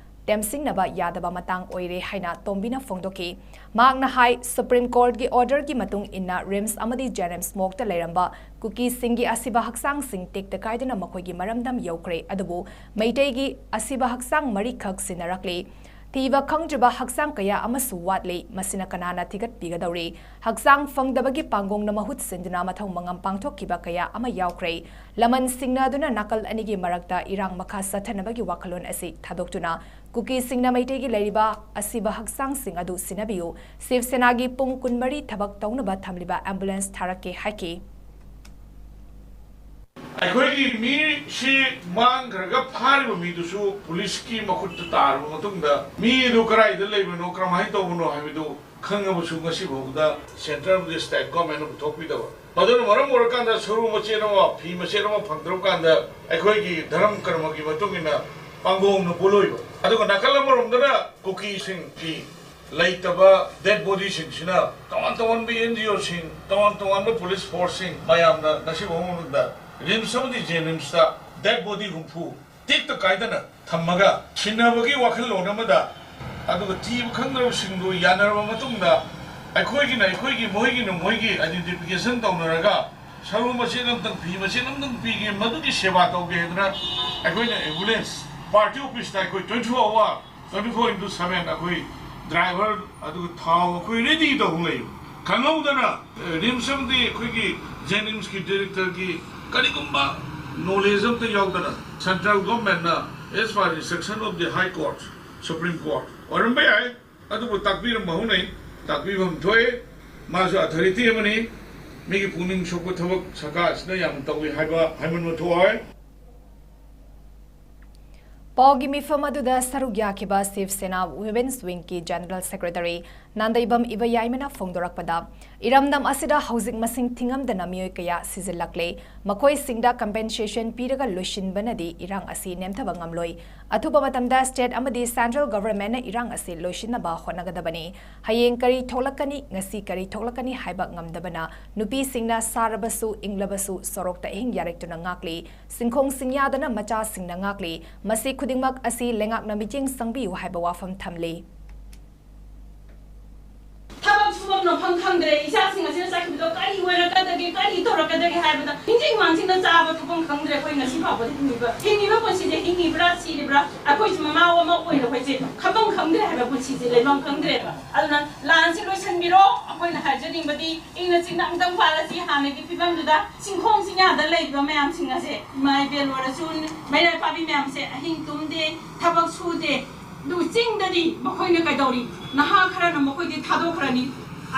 ꯇꯦꯝꯁꯤꯡꯅꯕ ꯌꯥꯗꯕ ꯃꯇꯥꯡ ꯑꯣꯏꯔꯦ ꯍꯥꯏꯅ ꯇꯣꯝꯕꯤꯅ ꯐꯣꯡꯗꯣꯛꯈꯤ꯫ ꯃꯍꯥꯛꯅ ꯍꯥꯏ, ꯁꯨꯄ꯭ꯔꯤꯝ ꯀꯣꯔꯠꯀꯤ ꯑꯣꯔꯗꯔꯒꯤ ꯃꯇꯨꯡ ꯏꯟꯅ ꯔꯤꯝꯁ ꯑꯃꯗꯤ ꯖꯦꯅꯤꯝꯁ ꯃꯣꯔꯒꯇ ꯂꯩꯔꯝꯕ ꯀꯨꯀꯤꯁꯤꯡꯒꯤ ꯑꯁꯤꯕ ꯍꯛꯆꯥꯡꯁꯤꯡ ꯇꯦꯛꯇ ꯀꯥꯏꯗꯅ ꯃꯈꯣꯏꯒꯤ ꯃꯔꯝꯗꯝ ꯌꯧꯈ꯭ꯔꯦ꯫ ꯑꯗꯨꯕꯨ ꯃꯩꯇꯩꯒꯤ ꯑꯁꯤꯕ ꯍꯛꯆꯥꯡ ꯃꯔꯤꯈꯛ ꯁꯤꯟꯅꯔꯛꯂꯤ꯫ ꯊꯤꯕ ꯈꯪꯗ꯭ꯔꯤꯕ ꯍꯛꯆꯥꯡ ꯀꯌꯥ ꯑꯃꯁꯨ ꯋꯥꯠꯂꯤ꯫ ꯃꯁꯤꯅ ꯀꯅꯥꯅ ꯊꯤꯒꯠꯄꯤꯒꯗꯧꯔꯤ? ꯍꯛꯆꯥꯡ ꯐꯪꯗꯕꯒꯤ ꯄꯥꯡꯒꯣꯡꯅ ꯃꯍꯨꯠ ꯁꯤꯟꯗꯨꯅ ꯃꯊꯧ ꯃꯉꯝ ꯄꯥꯡꯊꯣꯛꯈꯤꯕ ꯀꯌꯥ ꯑꯃ ꯌꯥꯎꯈ꯭ꯔꯦ꯫ ꯂꯃꯟ ꯁꯤꯡꯅꯗꯨꯅ ꯅꯥꯀꯜ ꯑꯅꯤꯒꯤ ꯃꯔꯛꯇ ꯏꯔꯥꯡ ꯃꯈꯥ ꯆꯠꯊꯅꯕꯒꯤ ꯋꯥꯈꯜꯂꯣꯟ ꯑꯁꯤ ꯊꯥꯗꯣꯛꯇꯨꯅ ꯀꯨꯀꯤꯁꯤꯡꯅ ꯃꯩꯇꯩꯒꯤ ꯂꯩꯔꯤꯕ ꯑꯁꯤꯕ ꯍꯛꯆꯥꯡꯁꯤꯡ ꯑꯗꯨ ꯁꯤꯟꯅꯕꯤꯌꯨ꯫ ꯁꯤꯕ ꯁꯦꯅꯥꯒꯤ ꯄꯨꯡ ꯀꯨꯟꯃꯔꯤ ꯊꯕꯛ ꯇꯧꯅꯕ ꯊꯝꯂꯤꯕ ꯑꯦꯝꯕꯨꯂꯦꯟꯁ ꯊꯥꯔꯛꯀꯦ ꯍꯥꯏꯈꯤ꯫ ꯑꯩꯈꯣꯏꯒꯤ ꯃꯤꯁꯤ ꯃꯥꯡꯈ꯭ꯔꯒ ꯐꯥꯔꯤꯕ ꯃꯤꯗꯨꯁꯨ ꯄꯨꯂꯤꯁꯀꯤ ꯃꯈꯨꯠꯇ ꯇꯥꯔꯕ ꯃꯇꯨꯡꯗ ꯃꯤ ꯑꯗꯨ ꯀꯗꯥꯏꯗ ꯂꯩꯕꯅꯣ, ꯀꯔꯝꯍꯥꯏꯅ ꯇꯧꯕꯅꯣ ꯍꯥꯏꯕꯗꯨ ꯈꯪꯉꯕꯁꯨ ꯉꯁꯤ ꯐꯥꯎꯕꯗ ꯁꯦꯟꯇ꯭ꯔꯦꯜ ꯑꯃꯗꯤ ꯁ꯭ꯇꯦꯠ ꯒꯣꯔꯃꯦꯟꯅ ꯄꯨꯊꯣꯛꯄꯤꯗꯕ꯫ ꯃꯗꯨꯅ ꯃꯔꯝ ꯑꯣꯏꯔꯀꯥꯟꯗ ꯁꯔꯨ ꯃꯆꯦꯠ ꯑꯃ, ꯐꯤ ꯃꯆꯦꯠ ꯑꯃ ꯐꯪꯗ꯭ꯔꯕ ꯀꯥꯟꯗ ꯑꯩꯈꯣꯏꯒꯤ ꯙꯔꯝ ꯀꯔꯃꯒꯤ ꯃꯇꯨꯡ ꯏꯟꯅ ꯄꯥꯡꯒꯣꯡꯅ ꯄꯣꯠꯂꯣꯏꯕ꯫ ꯑꯗꯨꯒ ꯅꯥꯀꯜ ꯑꯃꯔꯣꯝꯗꯅ ꯀꯨꯀꯤꯁꯤꯡꯒꯤ ꯂꯩꯇꯕ ꯗꯦꯗ ꯕꯣꯗꯤꯁꯤꯡꯁꯤꯅ ꯇꯣꯉꯥꯟ ꯇꯣꯉꯥꯟꯕ ꯑꯦꯟ ꯖꯤ ꯑꯣꯁꯤꯡ, ꯇꯣꯉꯥꯟ ꯇꯣꯉꯥꯟꯕ ꯄꯨꯂꯤꯁ ꯐꯣꯔꯁꯁꯤꯡ ꯃꯌꯥꯝꯅ ꯉꯁꯤ ꯐꯥꯎꯕ ꯃꯅꯨꯡꯗ ꯔꯤꯝꯁ ꯑꯃꯗꯤ ꯖꯦꯅꯤꯝꯁꯇ ꯗꯦꯗ ꯕꯣꯗꯤ ꯍꯨꯝꯐꯨ ꯇꯦꯛꯇ ꯀꯥꯏꯗꯅ ꯊꯝꯃꯒ ꯁꯤꯟꯅꯕꯒꯤ ꯋꯥꯈꯜꯂꯣꯟ ꯑꯃꯗ, ꯑꯗꯨꯒ ꯊꯤꯕ ꯈꯪꯗ꯭ꯔꯕꯁꯤꯡꯗꯨ ꯌꯥꯅꯔꯕ ꯃꯇꯨꯡꯗ ꯑꯩꯈꯣꯏꯒꯤꯅ ꯑꯩꯈꯣꯏꯒꯤ, ꯃꯣꯏꯒꯤꯅ ꯃꯣꯏꯒꯤ ꯑꯥꯏꯗꯦꯟꯇꯤꯐꯤꯀꯦꯁꯟ ꯇꯧꯅꯔꯒ ꯁꯔꯨ ꯃꯆꯦꯠ ꯑꯃꯇꯪ, ꯐꯤ ꯃꯆꯦꯠ ꯑꯃꯇꯪ ꯄꯤꯒꯦ, ꯃꯗꯨꯒꯤ ꯁꯦꯕꯥ ꯇꯧꯒꯦ ꯍꯥꯏꯗꯅ ꯑꯩꯈꯣꯏꯅ ꯑꯦꯝꯕꯨꯂꯦꯟꯁ ꯄꯥꯔꯇꯤ ꯑꯣꯐꯤꯁꯇ ꯑꯩꯈꯣꯏ ꯇ꯭ꯋꯦꯟꯇꯤ ꯐꯣꯔ ꯑꯋꯥꯔ, ꯇ꯭ꯋꯦꯟꯇꯤ ꯐꯣꯔ ꯏꯟꯇꯨ ꯁꯚꯦꯟ ꯑꯩꯈꯣꯏ ꯗ꯭ꯔꯥꯏꯚꯔ ꯑꯗꯨꯒ ꯊꯥꯎ ꯑꯩꯈꯣꯏ ꯔꯦꯗꯤ ꯇꯧ ꯂꯩ꯫ ꯈꯪꯍꯧꯗꯅ, ꯑ, ꯔꯤꯝꯁ ꯑꯃꯗꯤ ꯑꯩꯈꯣꯏꯒꯤ ꯖꯦꯅꯤꯝꯁꯀꯤ ꯗꯤꯔꯦꯛꯇꯔꯒꯤ ꯀꯔꯤꯒꯨꯝꯕ ꯅꯣꯂꯦꯖ ꯑꯃꯇ ꯌꯥꯎꯗꯅ ꯁꯦꯟꯇ꯭ꯔꯦꯜ ꯒꯣꯔꯃꯦꯟꯅ, as per instruction of the High Court, Supreme Court ꯑꯣꯏꯔꯝꯕ ꯌꯥꯏ, ꯑꯗꯨꯕꯨ ꯇꯥꯛꯄꯤꯔꯝꯕ ꯍꯧꯅꯩ, ꯇꯥꯛꯄꯤꯐꯝ ꯊꯣꯛꯑꯦ꯫ ꯃꯥꯁꯨ ꯑꯊꯣꯔꯤꯇꯤ ꯑꯃꯅꯤ, ꯃꯤꯒꯤ ꯄꯨꯛꯅꯤꯡ ꯁꯣꯛꯄ ꯊꯕꯛ ꯁꯔꯀꯥꯔ ꯑꯁꯤꯅ ꯌꯥꯝꯅ ꯇꯧꯏ ꯍꯥꯏꯕ ꯍꯥꯏꯃꯟꯕ ꯊꯣꯛꯑꯣꯏ꯫ ꯄꯥꯎꯒꯤ ꯃꯤꯐꯝ ꯑꯗꯨꯗ ꯁꯔꯨꯛ ꯌꯥꯈꯤꯕ ꯁꯤꯕ ꯁꯦꯅꯥ ꯋꯨꯃꯦꯟꯁ ꯋꯤꯡꯒꯤ ꯖꯦꯅꯔꯦꯜ ꯁꯦꯀ꯭ꯔꯦꯇꯔꯤ ꯅꯥꯟꯗꯩꯕꯝ ꯏꯕꯌꯥꯏꯃꯅ ꯐꯣꯡꯗꯣꯔꯛꯄꯗ, ꯏꯔꯝꯗꯝ ꯑꯁꯤꯗ ꯍꯧꯖꯤꯛ ꯃꯁꯤꯡ ꯊꯤꯉꯝꯗꯅ ꯃꯤꯑꯣꯏ ꯀꯌꯥ ꯁꯤꯖꯤꯜꯂꯛꯂꯦ꯫ ꯃꯈꯣꯏꯁꯤꯡꯗ ꯀꯝꯄꯦꯟꯁꯦꯁꯟ ꯄꯤꯔꯒ ꯂꯣꯏꯁꯤꯟꯕꯅꯗꯤ ꯏꯔꯥꯡ ꯑꯁꯤ ꯅꯦꯝꯊꯕ ꯉꯝꯂꯣꯏ꯫ ꯑꯊꯨꯕ ꯃꯇꯝꯗ state ꯑꯃꯗꯤ central governmentꯅ ꯏꯔꯥꯡ ꯑꯁꯤ ꯂꯣꯏꯁꯤꯟꯅꯕ ꯍꯣꯠꯅꯒꯗꯕꯅꯤ꯫ ꯍꯌꯦꯡ ꯀꯔꯤ ꯊꯣꯛꯂꯛꯀꯅꯤ, ꯉꯁꯤ ꯀꯔꯤ ꯊꯣꯛꯂꯛꯀꯅꯤ ꯍꯥꯏꯕ ꯉꯝꯗꯕꯅ ꯅꯨꯄꯤꯁꯤꯡꯅ ꯁꯥꯔꯕꯁꯨ, ꯏꯪꯂꯕꯁꯨ ꯁꯣꯔꯣꯛꯇ ꯑꯍꯤꯡ ꯌꯥꯔꯦꯛꯇꯨꯅ ꯉꯥꯛꯂꯤ꯫ ꯁꯤꯡꯈꯣꯡ ꯁꯤꯡꯌꯥꯗꯅ ꯃꯆꯥꯁꯤꯡꯅ ꯉꯥꯛꯂꯤ꯫ ꯃꯁꯤ ꯈꯨꯗꯤꯡꯃꯛ ꯑꯁꯤ ꯂꯩꯉꯥꯛꯅ ꯃꯤꯠꯌꯦꯡ ꯆꯪꯕꯤꯌꯨ ꯍꯥꯏꯕ ꯋꯥꯐꯝ ꯊꯝꯂꯤ꯫ ꯊꯕꯛ ꯁꯨꯐꯝ ꯅꯣꯝꯐꯝ ꯈꯪꯗ꯭ꯔꯦ꯫ ꯏꯆꯥꯁꯤꯡ ꯑꯁꯤꯅ ꯆꯠꯈꯤꯕꯗꯣ ꯀꯔꯤ ꯑꯣꯏꯔꯛꯀꯗꯒꯦ, ꯀꯔꯤ ꯇꯧꯔꯛꯀꯗꯒꯦ ꯍꯥꯏꯕꯗ ꯅꯤꯡꯁꯤꯡ ꯃꯥꯡꯖꯤꯡꯅ ꯆꯥꯕ ꯊꯛꯐꯝ ꯈꯪꯗ꯭ꯔꯦ꯫ ꯑꯩꯈꯣꯏ ꯉꯁꯤ ꯐꯥꯎꯕꯗ ꯍꯤꯡꯉꯤꯕ, ꯍꯤꯡꯉꯤꯕ ꯄꯨꯟꯁꯤꯁꯦ ꯍꯤꯡꯉꯤꯕ꯭ꯔꯥ ꯁꯤꯔꯤꯕ꯭ꯔꯥ? ꯑꯩꯈꯣꯏꯁꯨ ꯃꯃꯥ ꯑꯃ ꯑꯣꯏꯅ ꯑꯩꯈꯣꯏꯁꯦ ꯈꯪꯐꯝ ꯈꯪꯗ꯭ꯔꯦ ꯍꯥꯏꯕ ꯄꯨꯟꯁꯤꯁꯦ ꯂꯩꯐꯝ ꯈꯪꯗ꯭ꯔꯦꯕ꯫ ꯑꯗꯨꯅ ꯂꯥꯟꯁꯤ ꯂꯣꯏꯁꯤꯟꯕꯤꯔꯣ꯫ ꯑꯩꯈꯣꯏꯅ ꯍꯥꯏꯖꯅꯤꯡꯕꯗꯤ ꯏꯪꯅ ꯆꯤꯛꯅ ꯑꯃꯨꯛꯇꯪ ꯄꯥꯜꯂꯁꯤ꯫ ꯍꯥꯟꯅꯒꯤ ꯐꯤꯕꯝꯗꯨꯗ ꯆꯤꯡꯈꯣꯡ ꯆꯤꯡꯌꯥꯗ ꯂꯩꯔꯤꯕ ꯃꯌꯥꯝꯁꯤꯡ ꯑꯁꯦ, ꯏꯃꯥ ꯏꯕꯦꯜ ꯑꯣꯏꯔꯁꯨ, ꯃꯩꯔꯥ ꯄꯥꯕꯤ ꯃꯌꯥꯝꯁꯦ ꯑꯍꯤꯡ ꯇꯨꯝꯗꯦ, ꯊꯕꯛ ꯁꯨꯗꯦ꯫ ꯑꯗꯨ ꯆꯤꯡꯗꯗꯤ ꯃꯈꯣꯏꯅ ꯀꯩꯗꯧꯔꯤ? ꯅꯍꯥ ꯈꯔꯅ ꯃꯈꯣꯏꯗꯤ ꯊꯥꯗꯣꯛꯈ꯭ꯔꯅꯤ꯫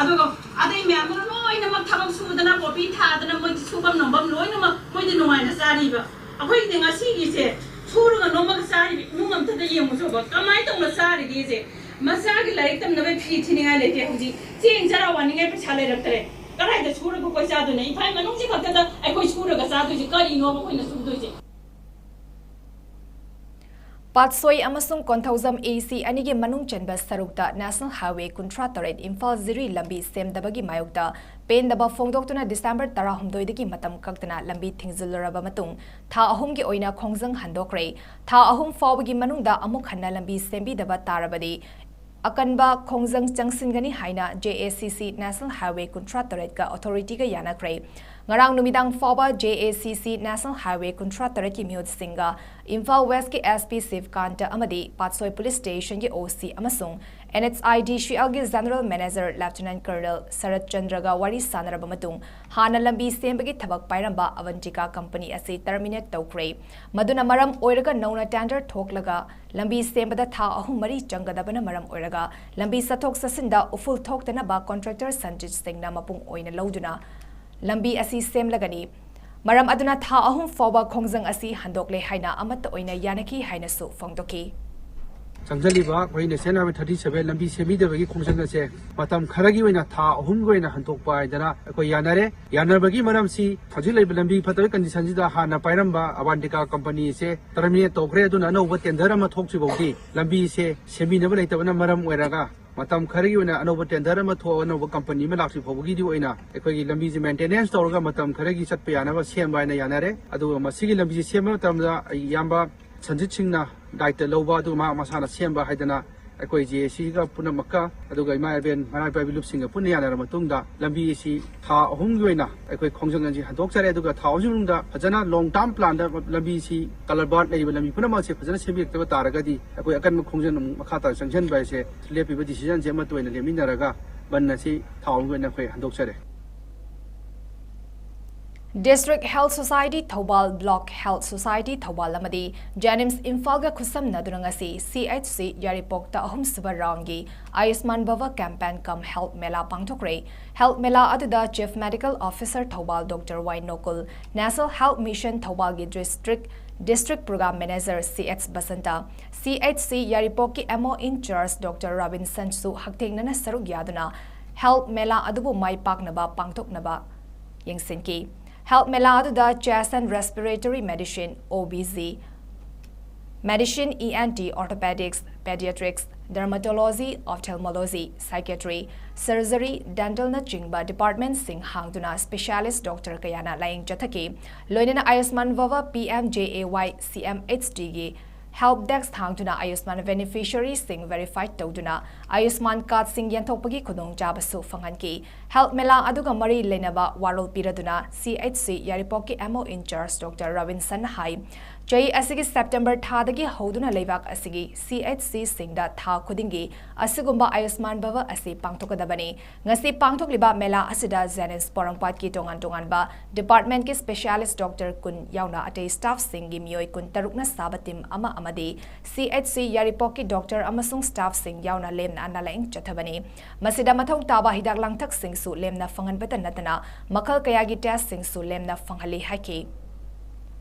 ꯑꯗꯨꯒ ꯑꯇꯩ ꯃꯌꯥꯝꯗꯨꯅ ꯂꯣꯏꯅꯃꯛ ꯊꯕꯛ ꯁꯨꯗꯅ, ꯄꯣꯄꯤ ꯊꯥꯗꯅ, ꯃꯣꯏꯗꯤ ꯁꯨꯐꯝ ꯅꯣꯝꯐꯝ ꯂꯣꯏꯅꯃꯛ ꯃꯣꯏꯗꯤ ꯅꯨꯡꯉꯥꯏꯅ ꯆꯥꯔꯤꯕ꯫ ꯑꯩꯈꯣꯏꯒꯤꯗꯤ ꯉꯁꯤꯒꯤꯁꯦ ꯁꯨꯔꯒ ꯅꯣꯝꯃꯒ ꯆꯥꯔꯤꯕ ꯏꯃꯨꯡ ꯑꯝꯇꯗ ꯌꯦꯡꯉꯨ ꯆꯣꯕ꯫ ꯀꯃꯥꯏꯅ ꯇꯧꯅ ꯆꯥꯔꯤꯒꯦꯁꯦ? ꯃꯆꯥꯒꯤ ꯂꯥꯏꯔꯤꯛ ꯇꯝꯅꯕ ꯐꯤ ꯊꯤꯅꯤꯡꯉꯥꯏ ꯂꯩꯇꯦ ꯍꯧꯖꯤꯛ꯫ ꯆꯦꯡ ꯆꯔꯥ ꯋꯥꯅꯤꯡꯉꯥꯏ ꯄꯩꯁꯥ ꯂꯩꯔꯛꯇ꯭ꯔꯦ꯫ ꯀꯗꯥꯏꯗ ꯁꯨꯔꯒ ꯑꯩꯈꯣꯏ ꯆꯥꯗꯣꯏꯅꯣ? ꯏꯝꯐꯥꯜ ꯃꯅꯨꯡꯁꯤ ꯈꯛꯇꯗ ꯑꯩꯈꯣꯏ ꯁꯨꯔꯒ ꯆꯥꯗꯣꯏꯁꯦ ꯀꯔꯤꯅꯣꯕ ꯑꯩꯈꯣꯏꯅ ꯁꯨꯗꯣꯏꯁꯦ? ꯄꯥꯠꯁꯣꯏ ꯑꯃꯁꯨꯡ ꯀꯣꯟꯊꯧꯖꯝ AC ꯑꯅꯤꯒꯤ ꯃꯅꯨꯡ ꯆꯟꯕ ꯁꯔꯨꯛꯇ National Highway ꯀꯨꯟꯊ꯭ꯔꯥ ꯇꯔꯦꯠ ꯏꯝꯐꯥꯜ ꯖꯤꯔꯤ ꯂꯝꯕꯤ ꯁꯦꯝꯗꯕꯒꯤ ꯃꯥꯌꯣꯛꯇ ꯄꯦꯟꯗꯕ ꯐꯣꯡꯗꯣꯛꯇꯨꯅ December ꯇꯔꯥꯍꯨꯝꯗꯣꯏꯗꯒꯤ ꯃꯇꯝ ꯀꯛꯇꯅ ꯂꯝꯕꯤ ꯊꯤꯡꯖꯤꯜꯂꯨꯔꯕ ꯃꯇꯨꯡ ꯊꯥ ꯑꯍꯨꯝꯒꯤ ꯑꯣꯏꯅ ꯈꯣꯡꯖꯪ ꯍꯟꯗꯣꯛꯈ꯭ꯔꯦ꯫ ꯊꯥ ꯑꯍꯨꯝ ꯐꯥꯎꯕꯒꯤ ꯃꯅꯨꯡꯗ ꯑꯃꯨꯛ ꯍꯟꯅ ꯂꯝꯕꯤ ꯁꯦꯝꯕꯤꯗꯕ ꯇꯥꯔꯕꯗꯤ ꯑꯀꯟꯕ ꯈꯣꯡꯖꯪ ꯆꯪꯁꯤꯟꯒꯅꯤ ꯍꯥꯏꯅ JACC National Highway ꯀꯨꯟꯊ꯭ꯔꯥ ꯇꯔꯦꯠꯀ authorityꯒ ꯌꯥꯅꯈ꯭ꯔꯦ꯫ ꯉꯔꯥꯡ ꯅꯨꯃꯤꯗꯥꯡ ꯐꯥꯎꯕ JACC National Highway ꯀꯨꯟꯊ꯭ꯔꯥ ꯇꯔꯦꯠꯀꯤ ꯃꯤꯍꯨꯠꯁꯤꯡꯒ ꯏꯝꯐꯥꯜ Westꯀꯤ SP ꯁꯤꯕꯀꯥꯟꯇ ꯑꯃꯗꯤ ꯄꯥꯠꯁꯣꯏ Police Stationꯒꯤ OC ꯑꯃꯁꯨꯡ NHIDCLꯒꯤ General Manager Lieutenant Colonel ꯁꯔꯠ ꯆꯟꯗ꯭ꯔꯒ ꯋꯥꯔꯤ ꯁꯥꯟꯅꯔꯕ ꯃꯇꯨꯡ ꯍꯥꯟꯅ ꯂꯝꯕꯤ ꯁꯦꯝꯕꯒꯤ ꯊꯕꯛ ꯄꯥꯏꯔꯝꯕ ꯑꯚꯟꯇꯤꯀꯥ company ꯑꯁꯤ terminate ꯇꯧꯈ꯭ꯔꯦ꯫ ꯃꯗꯨꯅ ꯃꯔꯝ ꯑꯣꯏꯔꯒ ꯅꯧꯅ tender ꯊꯣꯛꯂꯒ ꯂꯝꯕꯤ ꯁꯦꯝꯕꯗ ꯊꯥ ꯑꯍꯨꯝ ꯃꯔꯤ ꯆꯪꯒꯗꯕꯅ ꯃꯔꯝ ꯑꯣꯏꯔꯒ ꯂꯝꯕꯤ ꯆꯠꯊꯣꯛ ꯆꯠꯁꯤꯟꯗ ꯎꯐꯨꯜ ꯊꯣꯛꯇꯅꯕ contractor ꯁꯟꯖꯤꯠ ꯁꯤꯡꯅ ꯃꯄꯨꯡ ꯑꯣꯏꯅ ꯂꯧꯗꯨꯅ ꯂꯝꯕꯤ ꯑꯁꯤ ꯁꯦꯝꯂꯒꯅꯤ꯫ ꯃꯔꯝ ꯑꯗꯨꯅ ꯊꯥ ꯑꯍꯨꯝ ꯐꯥꯎꯕ ꯈꯣꯡꯖꯪ ꯑꯁꯤ ꯍꯟꯗꯣꯛꯂꯦ ꯍꯥꯏꯅ ꯑꯃꯠꯇ ꯑꯣꯏꯅ ꯌꯥꯅꯈꯤ ꯍꯥꯏꯅꯁꯨ ꯐꯣꯡꯗꯣꯛꯈꯤ꯫ ꯆꯪꯁꯤꯜꯂꯤꯕ ꯑꯩꯈꯣꯏ National Highway thirty seven ꯂꯝꯕꯤ ꯁꯦꯝꯕꯤꯗꯕꯒꯤ ꯈꯣꯡꯖꯪ ꯑꯁꯦ ꯃꯇꯝ ꯈꯔꯒꯤ ꯑꯣꯏꯅ ꯊꯥ ꯑꯍꯨꯝꯒꯤ ꯑꯣꯏꯅ ꯍꯟꯗꯣꯛꯄ ꯍꯥꯏꯗꯅ ꯑꯩꯈꯣꯏ ꯌꯥꯅꯔꯦ꯫ ꯌꯥꯅꯕꯒꯤ ꯃꯔꯝꯁꯤ ꯍꯧꯖꯤꯛ ꯂꯩꯔꯤꯕ ꯂꯝꯕꯤ ꯐꯠꯇꯕꯒꯤ condition ꯁꯤꯗ ꯍꯥꯟꯅ ꯄꯥꯏꯔꯝꯕ ꯑꯋꯥꯟꯇꯤꯀꯥ company ꯁꯦ terminate ꯇꯧꯈ꯭ꯔꯦ꯫ ꯑꯗꯨꯅ ꯑꯅꯧꯕ tender ꯑꯃ ꯊꯣꯛꯇ꯭ꯔꯤ ꯐꯥꯎꯗꯤ ꯂꯝꯕꯤꯁꯦ ꯁꯦꯝꯕꯤꯅꯕ ꯂꯩꯇꯕꯅ ꯃꯔꯝ ꯑꯣꯏꯔꯒ ꯃꯇꯝ ꯈꯔꯒꯤ ꯑꯣꯏꯅ ꯑꯅꯧꯕ tender ꯑꯃ ꯊꯣꯛꯑꯒ ꯑꯅꯧꯕ company ꯑꯃ ꯂꯥꯛꯇ꯭ꯔꯤ ꯐꯥꯎꯕꯒꯤꯗꯤ ꯑꯣꯏꯅ ꯑꯩꯈꯣꯏꯒꯤ ꯂꯝꯕꯤꯁꯦ maintenance ꯇꯧꯔꯒ ꯃꯇꯝ ꯈꯔꯒꯤ ꯆꯠꯄ ꯌꯥꯅꯕ ꯁꯦꯝꯕ ꯍꯥꯏꯅ ꯌꯥꯅꯔꯦ꯫ ꯑꯗꯨꯒ ꯃꯁꯤꯒꯤ ꯂꯝꯕꯤꯁꯦ ꯁꯦꯝꯕ ꯃꯇꯝꯗ ꯑꯩ ꯏꯌꯥꯝꯕ ꯁꯟꯖꯤꯠ ꯁꯤꯡꯅ ꯗꯥꯏꯇ ꯂꯧꯕ, ꯑꯗꯨꯒ ꯃꯍꯥꯛ ꯃꯁꯥꯅ ꯁꯦꯝꯕ ꯍꯥꯏꯗꯅ ꯑꯩꯈꯣꯏ JAC ꯒ ꯄꯨꯝꯅꯃꯛꯀ, ꯑꯗꯨꯒ ꯏꯃꯥ ꯏꯕꯦꯟ ꯃꯔꯥ ꯄꯥꯏꯕꯤ ꯂꯨꯞꯁꯤꯡꯒ ꯄꯨꯟꯅ ꯌꯥꯅꯔꯕ ꯃꯇꯨꯡꯗ ꯂꯝꯕꯤ ꯑꯁꯤ ꯊꯥ ꯑꯍꯨꯝꯒꯤ ꯑꯣꯏꯅ ꯑꯩꯈꯣꯏ ꯈꯣꯡꯖꯪ ꯑꯁꯤ ꯍꯟꯗꯣꯛꯆꯔꯦ꯫ ꯑꯗꯨꯒ ꯊꯥ ꯑꯍꯨꯝꯒꯤ ꯃꯅꯨꯡꯗ ꯐꯖꯅ long term plan ꯗ ꯂꯝꯕꯤꯁꯤ, culvert ꯂꯩꯔꯤꯕ ꯂꯝꯕꯤ ꯄꯨꯝꯅꯃꯛ ꯑꯁꯤ ꯐꯖꯅ ꯁꯦꯝꯕꯤꯔꯛꯇꯕ ꯇꯥꯔꯒꯗꯤ ꯑꯩꯈꯣꯏ ꯑꯀꯟꯕ ꯈꯣꯡꯖꯪ ꯑꯃꯨꯛ ꯃꯈꯥ ꯇꯥꯅ ꯆꯪꯁꯤꯟꯕ ꯍꯥꯏꯁꯦ ꯂꯦꯞꯄꯤꯕ decision ꯁꯦ ꯑꯃꯠꯇ ꯑꯣꯏꯅ ꯂꯦꯞꯃꯤꯟꯅꯔꯒ ꯕꯟ ꯑꯁꯤ ꯊꯥ ꯑꯍꯨꯝꯒꯤ ꯑꯣꯏꯅ ꯑꯩꯈꯣꯏ ꯍꯟꯗꯣꯛꯆꯔꯦ꯫ District Health Society Thoubal, Block Health Society Thoubal ꯑꯃꯗꯤ JNIMS ꯏꯝꯐꯥꯜꯒ ꯈꯨꯠꯁꯝꯅꯗꯨꯅ ꯉꯁꯤ CHC ꯌꯥꯏꯔꯤꯄꯣꯛꯇ ꯑꯍꯨꯝꯁꯨꯕ round ꯒꯤ Ayushman Bhava campaign cum health mela ꯄꯥꯡꯊꯣꯛꯈ꯭ꯔꯦ꯫ Health mela ꯑꯗꯨꯗ Chief Medical Officer Thoubal Doctor Y ꯅꯣꯀꯨꯜ, National Health Mission ꯊꯧꯕꯥꯜꯒꯤ District, District Program Manager C H Basanta, CHC ꯌꯥꯏꯔꯤꯄꯣꯛꯀꯤ MO in charge Doctor ꯔꯣꯕꯤꯟꯁꯟꯁꯨ ꯍꯛꯊꯦꯡꯅꯅ ꯁꯔꯨꯛ ꯌꯥꯗꯨꯅ health mela ꯑꯗꯨꯕꯨ ꯃꯥꯏ ꯄꯥꯛꯅꯕ ꯄꯥꯡꯊꯣꯛꯅꯕ ꯌꯦꯡꯁꯤꯟꯈꯤ꯫ Health mela ꯑꯗꯨꯗ Chest and Respiratory Medicine, OBG, Medicine, ENT, Orthopedics, Pediatrics, Dermatology, Ophthalmology, Psychiatry, Surgery, Dental ꯅꯆꯤꯡꯕ department ꯁꯤꯡ ꯍꯥꯡꯗꯨꯅ specialist doctor ꯀꯌꯥꯅ ꯂꯥꯌꯦꯡ ꯆꯠꯊꯈꯤ꯫ ꯂꯣꯏꯅꯅ Ayushman Bhava, PMJAY, CMHT ꯒꯤ help desk ꯍꯥꯡꯗꯨꯅ Ayushman beneficiary ꯁꯤꯡ verify ꯇꯧꯗꯨꯅ Ayushman card ꯁꯤꯡ ꯌꯦꯟꯊꯣꯛꯄꯒꯤ ꯈꯨꯗꯣꯡꯆꯥꯕꯁꯨ ꯐꯪꯍꯟꯈꯤ꯫ Health mela ꯑꯗꯨꯒ ꯃꯔꯤ ꯂꯩꯅꯕ ꯋꯥꯔꯣꯜ ꯄꯤꯔꯗꯨꯅ CHC ꯌꯥꯏꯔꯤꯄꯣꯛꯀꯤ MO in charge Doctor Robinson ꯍꯥꯏ, ꯆꯍꯤ ꯑꯁꯤꯒꯤ September ꯊꯥꯗꯒꯤ ꯍꯧꯗꯨꯅ ꯂꯩꯕꯥꯛ ꯑꯁꯤꯒꯤ CHC ꯁꯤꯡꯗ ꯊꯥ ꯈꯨꯗꯤꯡꯒꯤ ꯑꯁꯤꯒꯨꯝꯕ Ayushman Bhava ꯑꯁꯤ ꯄꯥꯡꯊꯣꯛꯀꯗꯕꯅꯤ꯫ ꯉꯁꯤ ꯄꯥꯡꯊꯣꯛꯂꯤꯕ mela ꯑꯁꯤꯗ JNIMS ꯄꯣꯔꯣꯝꯄꯥꯠꯀꯤ ꯇꯣꯉꯥꯟ ꯇꯣꯉꯥꯟꯕ department ꯀꯤ specialist doctor ꯀꯨꯟ ꯌꯥꯎꯅ ꯑꯇꯩ staff ꯁꯤꯡꯒꯤ ꯃꯤꯑꯣꯏ ꯀꯨꯟꯇꯔꯨꯛꯅ ꯁꯥꯕ team ꯑꯃ ꯑꯃꯗꯤ CHC ꯌꯥꯏꯔꯤꯄꯣꯛꯀꯤ doctor ꯑꯃꯁꯨꯡ staff ꯁꯤꯡ ꯌꯥꯎꯅ ꯂꯦꯝꯅ ꯑꯅꯥ ꯂꯥꯌꯦꯡ ꯆꯠꯊꯕꯅꯤ꯫ ꯃꯁꯤꯗ ꯃꯊꯧ ꯇꯥꯕ ꯍꯤꯗꯥꯛ ꯂꯥꯡꯊꯛꯁꯤꯡꯁꯨ ꯂꯦꯝꯅ ꯐꯪꯍꯟꯕꯇ ꯅꯠꯇꯅ ꯃꯈꯜ ꯀꯌꯥꯒꯤ test ꯁꯤꯡꯁꯨ ꯂꯦꯝꯅ ꯐꯪꯍꯜꯂꯤ ꯍꯥꯏꯈꯤ꯫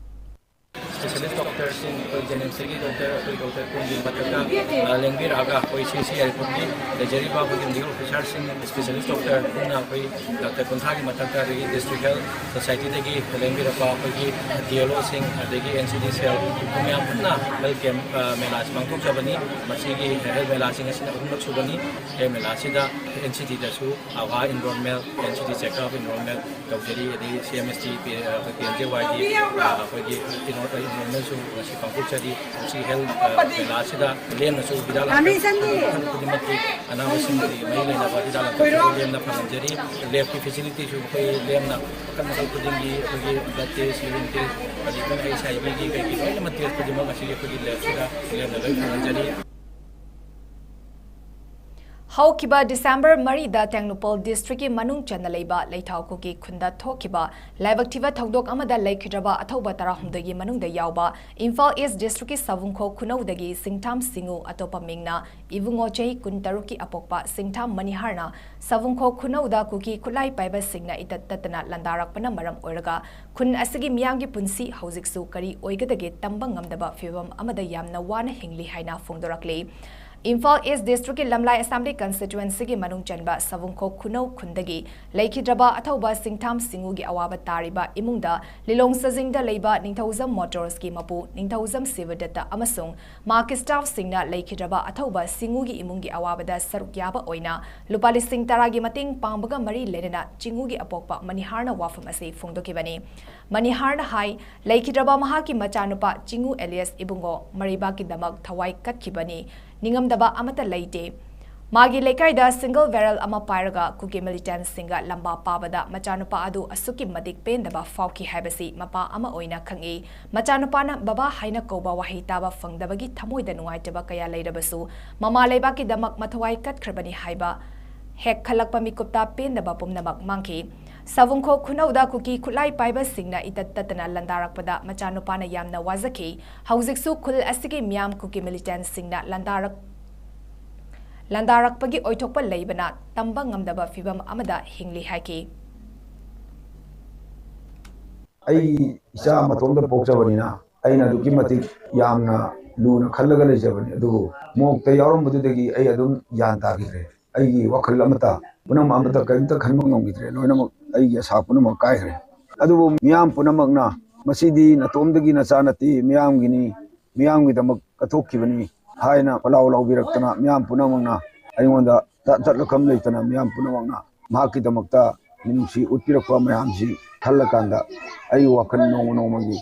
ꯏꯁꯄꯦꯁꯤꯌꯦꯂꯤꯁ ꯗꯣꯛꯇꯔꯁꯤꯡ, ꯑꯩꯈꯣꯏ ꯖꯦꯅꯤꯝꯁꯇꯒꯤ ꯗꯣꯛꯇꯔ, ꯑꯩꯈꯣꯏ ꯗꯣꯛꯇꯔ ꯀꯨꯟꯒꯤ ꯃꯊꯛꯇ, ꯑ, ꯂꯦꯡꯕꯤꯔꯛꯑꯒ, ꯑꯩꯈꯣꯏ ꯁꯤ ꯁꯤ ꯑꯥꯏ ꯄꯨꯝꯒꯤ ꯂꯩꯖꯔꯤꯕ ꯑꯩꯈꯣꯏꯒꯤ ꯃꯦꯗꯤꯀꯦꯜ ꯑꯣꯐꯤꯁꯥꯔꯁꯤꯡ, ꯏꯁꯄꯦꯁꯤꯌꯦꯂꯤꯁ ꯗꯣꯛꯇꯔ ꯄꯨꯟꯅ ꯑꯩꯈꯣꯏ ꯗꯣꯛꯇꯔ ꯀꯨꯟꯊ꯭ꯔꯥꯒꯤ ꯃꯊꯛꯇ, ꯑꯗꯒꯤ ꯗꯤꯁꯇ꯭ꯔꯤꯛ ꯍꯦꯜꯊ ꯁꯣꯁꯥꯏꯇꯤꯗꯒꯤ ꯂꯦꯡꯕꯤꯔꯛꯄ ꯑꯩꯈꯣꯏꯒꯤ ꯗꯤ ꯑꯦꯜ ꯑꯣꯁꯤꯡ, ꯑꯗꯒꯤ ꯑꯦꯟ ꯁꯤ ꯗꯤ ꯁꯦꯜ, ꯑꯩꯈꯣꯏ ꯃꯌꯥꯝ ꯄꯨꯟꯅ ꯍꯦꯜꯊ ꯀꯦꯝꯞ, ꯑ, ꯃꯦꯂꯥꯁꯤ ꯄꯥꯡꯊꯣꯛꯆꯕꯅꯤ꯫ ꯃꯁꯤꯒꯤ ꯍꯦꯜꯊ ꯃꯦꯂꯥꯁꯤꯡ ꯑꯁꯤꯅ ꯑꯍꯨꯝꯂꯛ ꯁꯨꯕꯅꯤ꯫ ꯍꯦꯜꯊ ꯃꯦꯂꯥꯁꯤꯗ ꯑꯦꯟ ꯁꯤ ꯗꯤꯗꯁꯨ ꯑꯋꯥ ꯏꯟꯔꯣꯜꯃꯦꯟ, ꯑꯦꯟ ꯁꯤ ꯗꯤ ꯆꯦꯛꯑꯞ ꯏꯟꯔꯣꯜꯃꯦꯟ ꯇꯧꯖꯔꯤ, ꯑꯗꯩ ꯁꯤ ꯑꯦꯝ ꯑꯦꯁ ꯇꯤ, ꯄꯤ-, ꯑꯩꯈꯣꯏ ꯄꯤ ꯑꯦꯝ ꯖꯦ ꯋꯥꯏꯒꯤ, ꯑ, ꯑꯩꯈꯣꯏꯒꯤ ꯏꯟꯔꯣꯜꯃꯦꯟꯁꯨ ꯉꯁꯤ ꯄꯥꯡꯊꯣꯛꯆꯔꯤ꯫ ꯃꯁꯤ ꯍꯦꯜꯊ, ꯑ, ꯃꯦꯂꯥꯁꯤꯗ ꯂꯦꯝꯅꯁꯨ ꯍꯤꯗꯥꯛ ꯂꯥꯡꯊꯛ ꯃꯈꯜ ꯈꯨꯗꯤꯡꯃꯛꯀꯤ ꯑꯅꯥꯕꯁꯤꯡꯒꯤ ꯃꯔꯤ ꯂꯩꯅꯕ ꯍꯤꯗꯥꯛ ꯂꯥꯡꯊꯛꯁꯨ ꯂꯦꯝꯅ ꯐꯪꯍꯟꯖꯔꯤ꯫ ꯂꯦꯕꯀꯤ ꯐꯦꯁꯤꯂꯤꯇꯤꯁꯨ ꯑꯩꯈꯣꯏ ꯂꯦꯝꯅ ꯃꯈꯜ ꯃꯈꯜ ꯈꯨꯗꯤꯡꯒꯤ ꯑꯩꯈꯣꯏꯒꯤ ꯕ꯭ꯂꯗ ꯇꯦꯁ, ꯌꯨꯔꯤꯟ ꯇꯦꯁ, ꯑꯗꯒꯤ ꯑꯩꯈꯣꯏ ꯑꯩꯆ ꯑꯥꯏ ꯚꯤꯒꯤ ꯀꯩꯒꯤ ꯂꯣꯏꯅꯃꯛ ꯇꯦꯁ ꯈꯨꯗꯤꯡꯃꯛ ꯉꯁꯤꯒꯤ ꯑꯩꯈꯣꯏꯒꯤ ꯂꯦꯕꯁꯤꯗ ꯂꯦꯝꯅ ꯂꯣꯏ ꯐꯪꯍꯟꯖꯔꯤ꯫ ꯍꯧꯈꯤꯕ ꯗꯤꯁꯦꯝꯕꯔ ꯃꯔꯤꯗ ꯇꯦꯡꯅꯧꯄꯜ ꯗꯤꯁꯇ꯭ꯔꯤꯛꯀꯤ ꯃꯅꯨꯡ ꯆꯟꯅ ꯂꯩꯕ ꯂꯩꯊꯥꯎ ꯈꯨꯜꯒꯤ ꯈꯨꯟꯗ ꯊꯣꯛꯈꯤꯕ ꯂꯥꯏꯕꯛ ꯊꯤꯕ ꯊꯧꯗꯣꯛ ꯑꯃꯗ ꯂꯩꯈꯤꯗ꯭ꯔꯕ ꯑꯊꯧꯕ ꯇꯔꯥꯍꯨꯝꯗꯣꯏꯒꯤ ꯃꯅꯨꯡꯗ ꯌꯥꯎꯕ ꯏꯝꯐꯥꯜ ꯏꯁ ꯗꯤꯁꯇ꯭ꯔꯤꯛꯀꯤ ꯁꯥꯕꯨꯡꯈꯣꯛ ꯈꯨꯅꯧꯗꯒꯤ ꯁꯤꯡꯊꯥꯝ ꯁꯤꯡꯉꯨ, ꯑꯇꯣꯞꯄ ꯃꯤꯡꯅ ꯏꯕꯨꯡꯉꯣ, ꯆꯍꯤ ꯀꯨꯟꯇꯔꯨꯛꯀꯤ ꯑꯄꯣꯛꯄ ꯁꯤꯡꯊꯥꯝ ꯃꯅꯤꯍꯥꯔꯅ ꯁꯥꯕꯨꯡꯈꯣꯛ ꯈꯨꯅꯧꯗ ꯀꯨꯀꯤ ꯈꯨꯠꯂꯥꯏ ꯄꯥꯏꯕꯁꯤꯡꯅ ꯏꯇꯠ ꯇꯠꯇꯅ ꯂꯥꯟꯗꯥꯔꯛꯄꯅ ꯃꯔꯝ ꯑꯣꯏꯔꯒ ꯈꯨꯟ ꯑꯁꯤꯒꯤ ꯃꯤꯌꯥꯝꯒꯤ ꯄꯨꯟꯁꯤ ꯍꯧꯖꯤꯛꯁꯨ ꯀꯔꯤ ꯑꯣꯏꯒꯗꯒꯦ ꯇꯝꯕ ꯉꯝꯗꯕ ꯐꯤꯕꯝ ꯑꯃꯗ ꯌꯥꯝꯅ ꯋꯥꯅ ꯍꯤꯡꯂꯤ ꯍꯥꯏꯅ ꯐꯣꯡꯗꯣꯔꯛꯂꯤ꯫ ꯏꯝꯐꯥꯜ ꯏꯁ ꯗꯤꯁꯇ꯭ꯔꯤꯛꯀꯤ ꯂꯝꯂꯥꯏ ꯑꯦꯁꯦꯝꯕ꯭ꯂꯤ ꯀꯟꯁꯇꯤꯇ꯭ꯋꯦꯟꯁꯤꯒꯤ ꯃꯅꯨꯡ ꯆꯟꯕ ꯁꯥꯕꯨꯡꯈꯣꯛ ꯈꯨꯅꯧ ꯈꯨꯟꯗꯒꯤ ꯂꯩꯈꯤꯗ꯭ꯔꯕ ꯑꯊꯧꯕ ꯁꯤꯡꯊꯥꯝ ꯁꯤꯡꯉꯨꯒꯤ ꯑꯋꯥꯕ ꯇꯥꯔꯤꯕ ꯏꯃꯨꯡꯗ ꯂꯤꯂꯣꯡ ꯁꯖꯤꯡꯗ ꯂꯩꯕ ꯅꯤꯡꯊꯧꯖꯝ ꯃꯣꯇꯣꯔꯁꯀꯤ ꯃꯄꯨ ꯅꯤꯡꯊꯧꯖꯝ ꯁꯤꯕꯗꯠꯇ ꯑꯃꯁꯨꯡ ꯃꯍꯥꯛꯀꯤ ꯁ꯭ꯇꯥꯐꯁꯤꯡꯅ ꯂꯩꯈꯤꯗ꯭ꯔꯕ ꯑꯊꯧꯕ ꯁꯤꯡꯉꯨꯒꯤ ꯏꯃꯨꯡꯒꯤ ꯑꯋꯥꯕꯗ ꯁꯔꯨꯛ ꯌꯥꯕ ꯑꯣꯏꯅ ꯂꯨꯄꯥ ꯂꯤꯁꯤꯡ ꯇꯔꯥꯒꯤ ꯃꯇꯦꯡ ꯄꯥꯡꯕꯒ ꯃꯔꯤ ꯂꯩꯅꯅ ꯆꯤꯡꯉꯨꯒꯤ ꯑꯄꯣꯛꯄ ꯃꯅꯤꯍꯥꯔꯅ ꯋꯥꯐꯝ ꯑꯁꯤ ꯐꯣꯡꯗꯣꯛꯈꯤꯕꯅꯤ꯫ ꯃꯅꯤꯍꯥꯔꯅ ꯍꯥꯏ, ꯂꯩꯈꯤꯗ꯭ꯔꯕ ꯃꯍꯥꯛꯀꯤ ꯃꯆꯥꯅꯨꯄꯥ ꯆꯤꯡꯉꯨ ꯑꯦꯂꯤꯌꯁ ꯏꯕꯨꯡꯉꯣ ꯃꯔꯩꯕꯥꯛꯀꯤꯗꯃꯛ ꯊꯋꯥꯏ ꯀꯠꯈꯤꯕꯅꯤ꯫ ꯅꯤꯡꯉꯝꯗꯕ ꯑꯃꯠꯇ ꯂꯩꯇꯦ꯫ ꯃꯥꯒꯤ ꯂꯩꯀꯥꯏꯗ ꯁꯤꯡꯒꯜ ꯕꯦꯔꯦꯜ ꯑꯃ ꯄꯥꯏꯔꯒ ꯀꯨꯀꯤ ꯃꯤꯂꯤꯇꯦꯟꯁꯤꯡꯒ ꯂꯝꯕꯥ ꯄꯥꯕꯗ ꯃꯆꯥꯅꯨꯄꯥ ꯑꯗꯨ ꯑꯁꯨꯛꯀꯤ ꯃꯇꯤꯛ ꯄꯦꯟꯗꯕ ꯐꯥꯎꯈꯤ ꯍꯥꯏꯕꯁꯤ ꯃꯄꯥ ꯑꯃ ꯑꯣꯏꯅ ꯈꯪꯏ꯫ ꯃꯆꯥꯅꯨꯄꯥꯅ "ꯕꯕꯥ" ꯍꯥꯏꯅ ꯀꯧꯕ ꯋꯥꯍꯩ ꯇꯥꯕ ꯐꯪꯗꯕꯒꯤ ꯊꯃꯣꯏꯗ ꯅꯨꯡꯉꯥꯏꯇꯕ ꯀꯌꯥ ꯂꯩꯔꯕꯁꯨ, ꯃꯃꯥ ꯂꯩꯕꯥꯛꯀꯤꯗꯃꯛ ꯃꯊꯋꯥꯏ ꯀꯠꯈ꯭ꯔꯕꯅꯤ ꯍꯥꯏꯕ ꯍꯦꯛ ꯈꯜꯂꯛꯄ ꯃꯤꯀꯨꯞꯇ ꯄꯦꯟꯗꯕ ꯄꯨꯝꯅꯃꯛ ꯃꯥꯡꯈꯤ꯫ ꯁꯥꯕꯨꯡꯈꯣꯛ ꯈꯨꯅꯧꯗ ꯀꯨꯀꯤ ꯈꯨꯠꯂꯥꯏ ꯄꯥꯏꯕꯁꯤꯡꯅ ꯏꯇꯠ ꯇꯠꯇꯅ ꯂꯥꯟꯗꯥꯔꯛꯄꯗ ꯃꯆꯥꯅꯨꯄꯥꯅ ꯌꯥꯝꯅ ꯋꯥꯖꯈꯤ꯫ ꯍꯧꯖꯤꯛꯁꯨ ꯈꯨꯜ ꯑꯁꯤꯒꯤ ꯃꯤꯌꯥꯝ ꯀꯨꯀꯤ ꯃꯤꯂꯤꯇꯦꯟꯁꯤꯡꯅ ꯂꯥꯟꯗꯥꯔꯛ-, ꯂꯥꯟꯗꯥꯔꯛꯄꯒꯤ ꯑꯣꯏꯊꯣꯛꯄ ꯂꯩꯕꯅ ꯇꯝꯕ ꯉꯝꯗꯕ ꯐꯤꯕꯝ ꯑꯃꯗ ꯍꯤꯡꯂꯤ ꯍꯥꯏꯈꯤ꯫ ꯑꯩ ꯏꯆꯥ ꯃꯇꯣꯝꯇ ꯄꯣꯛꯆꯕꯅꯤꯅ ꯑꯩꯅ ꯑꯗꯨꯛꯀꯤ ꯃꯇꯤꯛ ꯌꯥꯝꯅ ꯂꯨꯅ ꯈꯜꯂꯒ ꯂꯩꯖꯕꯅꯤ꯫ ꯑꯗꯨꯕꯨ ꯃꯣꯛꯇ ꯌꯥꯎꯔꯝꯕꯗꯨꯗꯒꯤ ꯑꯩ ꯑꯗꯨꯝ ꯒ꯭ꯌꯥꯟ ꯇꯥꯈꯤꯗ꯭ꯔꯦ꯫ ꯑꯩꯒꯤ ꯋꯥꯈꯜ ꯑꯃꯠꯇ, ꯄꯨꯝꯅꯃꯛ ꯑꯃꯠꯇ ꯀꯔꯤꯝꯇ ꯈꯟꯕ ꯉꯝꯈꯤꯗ꯭ꯔꯦ꯫ ꯂꯣꯏꯅꯃꯛ ꯑꯩꯒꯤ ꯑꯁꯥ ꯄꯨꯝꯅꯃꯛ ꯀꯥꯏꯈ꯭ꯔꯦ꯫ ꯑꯗꯨꯕꯨ ꯃꯤꯌꯥꯝ ꯄꯨꯝꯅꯃꯛꯅ "ꯃꯁꯤꯗꯤ ꯅꯇꯣꯝꯗꯒꯤ ꯅꯆꯥ ꯅꯠꯇꯦ, ꯃꯤꯌꯥꯝꯒꯤꯅꯤ, ꯃꯤꯌꯥꯝꯒꯤꯗꯃꯛ ꯀꯠꯊꯣꯛꯈꯤꯕꯅꯤ" ꯍꯥꯏꯅ ꯄꯂꯥꯎ ꯂꯥꯎꯕꯤꯔꯛꯇꯅ, ꯃꯤꯌꯥꯝ ꯄꯨꯝꯅꯃꯛꯅ ꯑꯩꯉꯣꯟꯗ ꯇꯠ-, ꯇꯠꯂꯛꯐꯝ ꯂꯩꯇꯅ, ꯃꯤꯌꯥꯝ ꯄꯨꯝꯅꯃꯛꯅ ꯃꯍꯥꯛꯀꯤꯗꯃꯛꯇ ꯃꯤꯅꯨꯡꯁꯤ ꯎꯠꯄꯤꯔꯛꯄ ꯃꯌꯥꯝꯁꯤ ꯈꯜꯂꯀꯥꯟꯗ, ꯑꯩꯒꯤ ꯋꯥꯈꯜ ꯅꯣꯡꯃ ꯅꯣꯡꯃꯒꯤ